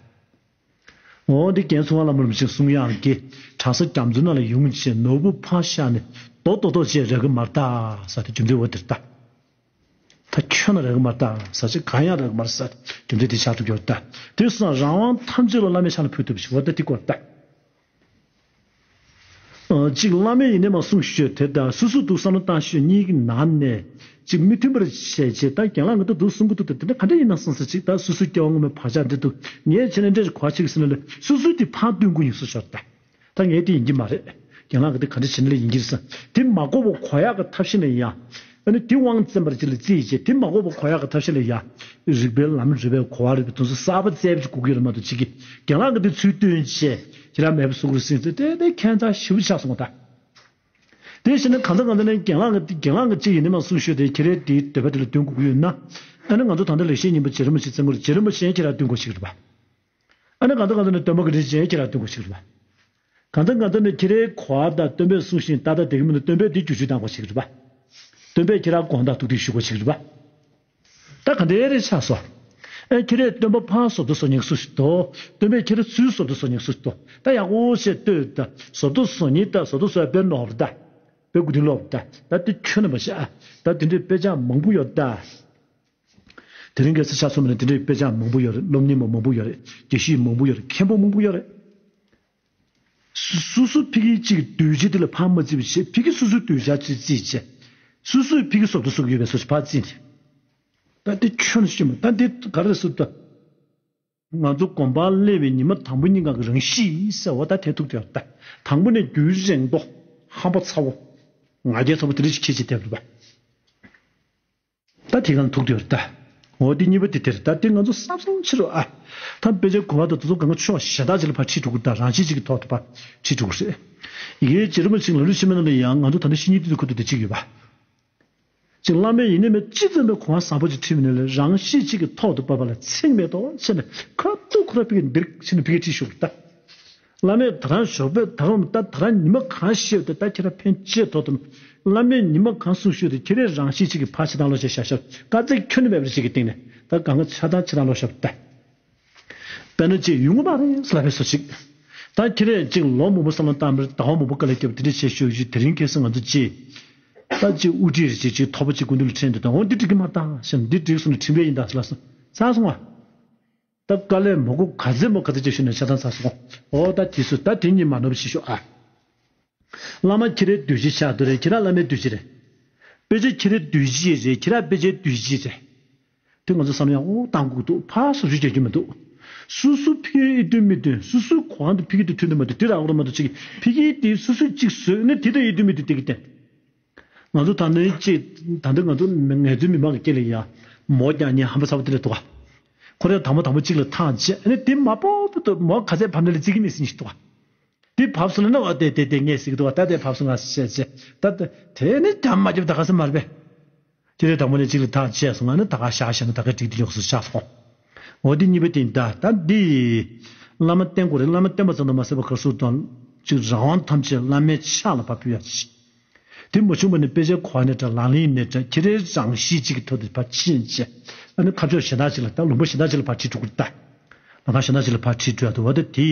འོ་འདི་རྒན་ཚོང་པ་བླ་མ་རིན་པོ་ཆེས་གསུང་ཡག་གི་གྲྭ་ས་རྒྱ་མཚོ་ནང་ལ་ཡོང་བྱས་ནོར་བུ་ཕར་བཞག་ནས་རྡོ་རྡོ་རྡོ་བྱས་རག་གི་མ་རེད་ད་ཟེར་དེ་རྒྱུ་མཚན་འོ་དེ་རེད་ད། ད་ཁྱོན་ནས་རག་གི་མ་རེད་ད་ཟེར་ཅིག་གང་ཡང་རག་གི་མ་རེད་ཟེར་རྒྱུ་མཚན་དེ་ཆགས་ཐུབ་ཀྱི་ཡོད་རེད་ད། དེ་སོང་ཙང་རང་དབང་ཐམས་ཅད་ལ་བླ་མའི་ཕྱག་ལ་ཕུལ་ཐུབ་པ་ཞིག་འོ་ད་དེ་སྐོར་ད། ཨ་གཅིག་བླ་མས་ཡིན་ནའི་མ་གསུངས་ཤོད་དེ་དང་། སོ་སོ་འདུག་བསམ་བློ་བཏང་ཤོད་གཉིས་ཀྱི་ནང་ནས་གཅིག་མི་མཐུན་པར་བྱས་བྱས། ད་རྒན་ལགས་ང་ད་འདུག་གསུང་གི་འདུག་ད་དེ་འདྲ་ག་འདྲ་ཡིན་ན་གསུངས་ས་ཅིག་ད་སོ་སོའི་སྐྱེ་བ་སྔོན་མའི་བག་ཆགས་འདྲ་འདུག་ངས་བྱས་ན་འདྲ་ཞིག་གོ་བ་ཆེ་གི་ཟེར་ན་ལས། སོ་སོའི་དེ་ཕར་བསྟུན་དགོས་ཡིན་གསུངས་ཤོག་ད། ད་ངས་དེ་ཡིན་གྱི་མ་རེད། རྒན་ལགས་ཀྱིས་དེ་ག་འདྲ་བྱས་ན་ལས་ཡིན་གྱི་རེད་ཟེར། དེ་མ་གོ་བ་གོ་ཡག་གི་ཐབས་ཤེས་ལ་ཡ། ཨ་ནི་དེ་དབང་བཙན་པར་ཅིག་ལ་བརྩིས་བྱས། དེ་མ་གོ་བ་གོ་ཡག་གི་ཐབས་ཤེས་ལ་ཡ། རིག་པའི་ལམ་རིག་པའི་གོ་བ་རིག་པའི་དོན་ཚོ་གསར་པ་བཙལ་བྱས་དགོས་ཀྱི་རེད་མ་གཏོགས། ཅིག་གིས་རྒན་ལགས་ཀྱིས་དེ་ཚུལ་སྟོན་བྱས་ཁྱེད་རང་མེད་པ་བཟོ་དགོས་རེད་ཟེར་ཚེ། དེ་དེ་ཁྱད་མཚར་ཞེ་པོ་ཆགས་སོང་ད། དེ་བཞིན་ནི་གང་ལྟར་གང་ལྟར་ནས་རྒན་ལགས་ཀྱི་རྒན་ལགས་ཀྱི་ཅིག་ཡིན་ནི་མ་གསུང་ཤོད་དེ། ཁྱེད་རའི་དེའི་འདོད་པ་དེ་ལ་འདོན་དགོས་ཀྱི་ཡོད་ན། ཨ་ནི་ང་ཚོ་ད་ལྟ་ལེགས་བཤད་སྙིང་པོ་རྗེ་རིན་པོ་ཆེ་བཙན་སྐུ་རེད། རྗེ་རིན་པོ་ཆེ་ཁྱེད་རང་འདོན་དགོས་ཤིག་རེད་པ། ཨ་ནི་གང་ལྟར་གང་ལྟར་ནས་སྟོན་པ་གི་རིན་ཆེན་ཁྱེད་རང་སྟོན་དགོས་ཤིག་རེད་པ། གང་ལྟར་གང་ལྟར་ནས་ཁྱེད་རའི་གོ་བ་དང་སྟོན་པས་གསུངས་ཤིང་ཏག་ཏག་བསྡད་ཀྱི་མིན་འདུག་སྟོན་པས་འདི་བསྒྱུར་བཅོས་གཏང་དགོས་ཤིག་རེད་པ། སྟོན་པས་ཁྱེད་རང་དགོངས་དག་ཐུགས་ཏིག་ཞུ་དགོས་ཤིག་རེད་པ། ད་ག་འདྲའི་རེ་ཆགས་སོ། ཨེ་ཁྱེད་རའི་སྟོན་པ་ཕར་བཟོ་ལྟ་བཟོ་ཉེན་སུ་ཞིག་འདུག་སྟོན་པས་ཁྱེད་རའི་ཚུལ་བཟོ་ལྟ་བཟོ་ཉེན་སུ་ཞིག་འདུག་ད་ཡག་པོ་བྱས་ལྟོས་ད། བཟོ་ལྟ་བཟོ་ཉེན་ད་བཟོ་ལྟ་བཟོ་ཡ་དཔེ་ནོར་ད། དཔེ་དགུ་དེ་ལོག་ད། ད་དེ་ཁྱོན་ནས་མ་བྱ། ད་དེ་འདྲའི་དཔེ་ཆ་མང་པོ་ཡོད་ད། དེ་རིང་ཁ་སང་ཆ་ཚང་མ་ནས་དེ་འདྲའི་དཔེ་ཆ་མང་པོ་ཡོད་རེད། སློབ་གཉེར་མ་མང་པོ་ཡོད་རེད། དགེ་བཤེས་མང་པོ་ཡོད་རེད། མཁན་པོ་མང་པོ་ཡོད་རེད། སོ་སོ་ཕ་གི་གཅིག་གི་འདོད་སྤྱོད་དེ་ལ་ཕར་མ་བརྩིས་པ་བྱས། ཕ་གི་སོ་སོའི་འདོད་ཆགས་ཅིག་བརྩིས་བྱས། སོ་སོས་ཕ་གི་སོག་ཏུ་སོག་ཡོད་པའི་སོ་སོ་ཕར་བརྩིས་ནས། ད་དེ་ཁྱོན་ནས་ཤེས་མ། ད་དེ་ག་རེ་ཟེར་ད། ང་ཚོ་དགོན་པར་སླེབས་པའི་ཉི་མ་དང་པོ་གཉིས་ཀ་གི་རང་གཤིས་ཟེར་བ་ད་དེ་ཐུག་དེ་ད། དང་པོ་ནས་རྒྱུན་རིང་པོ། ཧམ་པ་ཚ་བོ། ང་རྒྱལ་ཚ་བོ་དེ་འདྲ་ཞིག་ཁྱེད་ཀྱིས་བསྡད་པ་རེད་པ། ད་དེ་གང་ཐུག་དེ་རེད་ད། འོ་དེ་གཉིས་པ་དེ་དེ་རེད་ད། དེ་ང་ཚོ་བསམ་བསམ་ཕྱི་རུ་ཨ། ད་དཔེ་ཆའི་གོ་བ་དང་དེ་ཚོ་གང་ག་ཕྱོགས་གཞན་དག་ཅིག་ལ་ཕར་ཁྲིད་འགྲོ་གི་རེད་ད། རང་གཤིས་གཅིག་གི་ཐོག་ཏུ་ཕར་ཁྲིད་འགྲོ་གི་རེད། ཡི་གེའི་རྗེ་རིན་པོ་ཆེ་ལམ་རིམ་ཆེན་མོའི་ནང་ལ་ཡང་ང་ཚོ་ད་ལྟ་བཤེས་གཉེན་དེ་ཚོའི་ཁུར་དུ་དེ་གཅིག་ཡོད་པ། ཅིག་བླ་མས་ཡིན་ནི་མེད་ཅི་ཙམ་པའི་གོ་བ་བཟང་པོ་ཅིག་ཁྲིད་མི་ནས་ལས། རང་གཤིས་གཅིག་གི་ཐོག་ཏུ་བབས་པ་ལ་ཚེགས་མེད་དོ་བྱས་ནས་ཁ་ཐུག་ཁོ་ར་ཕ་གི་འདིར་ཕྱིན་ནས་ཕ་གི་ཁྲིད་ཞུགས་ད། བླ་མས་ད་རང་ཞོགས་པའི་ད་རུང་ད་ད་རང་ཉི་མ་གང་བཤད་དེ་ད་ཁྱེད་རང་ཕན་ཆེ་ཐོག་ཏུ། བླ་མས་ཉི་མ་གང་གསུང་ཞུས་ཏེ་ཁྱེད་རས་རང་གཤིས་གཅིག་གི་ཕར་ཕྱི་དང་ལོག་བྱས་བཞག་ཤག་དཀའ་ཚེགས་ཁྱོན་ནས་མེད་པ་ཞིག་གི་སྟེང་ནས་ད་གང་ག་ཆ་ཚང་ཕྱི་དང་ལོག་བཞག་ད། དཔེར་ན་ཅིག་ཡོང་གི་མ་རེད་ལབ་པའི་བཟོ་ཅིག་ད་ཁྱེད་རས་ཅིག་ལོ་མང་པོ་བསམ་བློ་བཏང་བར་ཟླ་བ་མང་པོ་དཀའ་ལས་བརྒྱབ་དེ་འདྲ་བྱས་ཞུ་ཞུ། དེ་རིང་ཁ་སང་ང་ཚོ་ཅིག་ད་ཅིག་དབུ་ཁྲིད་རེ་ཅིག་ཅིག་ཐོག་པ་ཅིག་སྐུ་མདུན་ལ་ཁྲིད་འདུག་ད་འོ་འདི་འགྲིག་གི་མ་རེད་ད་ཟེར་ནས། འདི་འགྲིག་སོང་ན་ཁྲིམས་འགལ་ཡིན་ད་ཟེར་ལབ་སོང་། ཚར་སོང་བ། ད་དཀའ་ལས་མ་དགོས་ག་ཚད་མོ་ག་ཚད་ཅིག་ཞུས་ནས་ཆ་ཚང་ཚར་སོང་། འོ་ད་དེ་སུ་ད་དེ་གཉིས་མ་ནོར་བ་ཞིག་ཤོག་ཨ། བླ་མ་ཁྱེད་རའི་འདུས་བྱས་ཆགས་འདུག་རེད། ཁྱེད་རང་བླ་མའི་འདུས་བྱས་རེད། དཔེ་ཆ་ཁྱེད་རའི་འདུས་བྱས་རེད། ཁྱེད་རང་དཔེ་ཆའི་འདུས་བྱས་རེད། དེ་ང་ཚོ་བསམ་ཡང་འོ་བཏང་དགོས་འདུག་ཕར་སོ་སོས་རྒྱག་རྒྱུ་མི་འདུག་སོ་སོ་ཕ་གིའི་ཨེ་འདུན་མི་འདུན། སོ་སོའི་གོ་བ་འདི་ཕ་གི་དང་མཐུན་འདུག་མ་འདུག་དེ་རག་གོ་ར་མ་གཏོགས་ཅིག་ཕ་གིའི་དེ་སོ་སོས་གཅིག་བཟོས་ནས་དེ་དང་ཨེ་འདུན་མི་འདུན་དེ་གི་བསྟན། ང་ཚོ་ད་ནི་ཅིག་ད་ལྟ་ང་ཚོ་ངལ་རྩོལ་མི་མང་གི་སྐད་ལ་ཡ། མོ་རྒྱག་མཁན་ཧམ་པ་ཚ་བོ་དེ་འདྲ་འདུག་ག་ཁོ་རང་དང་པོ་དང་པོ་གཅིག་ལ་ཐག་བཅད་ནས་དེ་མ་ཕོག་པ་དུ་མོ་ག་ཚད་བབས་ན་ལས་བརྩི་གི་མེད་ཟེར་མཁན་ཞིག་འདུག་ག་དེ་བབས་སོང་ན་ནི་འོ་དེ་དེ་དེ་ངས་ཟེར་གི་འདུག་ག་ད་དེ་བབས་སོང་ང་ཟེར་བྱས་བྱས་ད་དེ་དེ་ནི་རྒྱབ་མ་རྒྱབ་ད་ག་ས་མ་རེད་པས། དེ་རེད། དང་པོ་ནས་གཅིག་ལ་ཐག་བཅད་སོང་ང་ནི་ད་ག་བཞག་བཞག་ན་ད་ག་འགྲིག་འདི་ཡོང་སོང་ཆགས་སོང་། འོ་དེ་གཉིས་པ་དེ་ཡིན་ད། ད་འདི་བླ་མ་བསྟེན་དགོས་རེད། བླ་མ་བསྟེན་པ་ཙམ་དུ་མ་ཟད་པར་ག་རེ་ཟེར་དང་། ཅིག་རང་དབང་ཐམས་ཅད་བླ་མའི་ཕྱག་ལ་ཕར་ཕུལ་ཡག་ཅིག་དེ་མ་བྱུང་བ་ནི་དཔེ་ཆའི་གོ་བ་ནས་འདྲ། ལག་ལེན་ནས་འདྲ། ཁྱེད་རའི་རང་གཤིས་གཅིག་གི་ཐོག་ཏུ་ཕར་ཕྱིན་བྱས། ཨ་ནི་ཁ་ཕྱོགས་གཞན་དག་ཅིག་ལ། ད་ལུང་པ་གཞན་དག་ཅིག་ལ་ཕར་ཁྲིད་འགྲོ་གི་རེད་ད། ལམ་ཁ་གཞན་དག་ཅིག་ལ་ཕར་ཁྲིད་འགྲོ་ཡག་འདུག་བ། ད་དེ་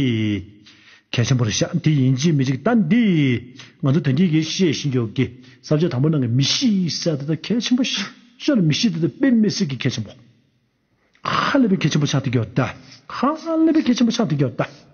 གལ་ཆེན་པོ་རེད་ཤག་འདི་ཡིན་གཅིག་མིན་གཅིག་ད་འདི་ང་ཚོ་ད་གིན་གྱི་བཤད་བཞིན་ཡོད་ཀྱི་ས་བཅད་དང་པོ་ནང་གི་མི་གཤིས་ཟེར་དེ་ད་གལ་ཆེན་པོ་ཞིག་ཤོར། མི་གཤིས་དེ་ད་དཔེ་མི་སྲིད་ཀྱི་གལ་ཆེན་པོ། ཧ་ལས་པའི་གལ་ཆེན་པོ་ཆགས་བསྡད་ཀྱི་ཡོད་ད། ཧ་ལས་པའི་གལ་ཆེན་པོ་ཆགས་བསྡད་ཀྱི་ཡོད་ད།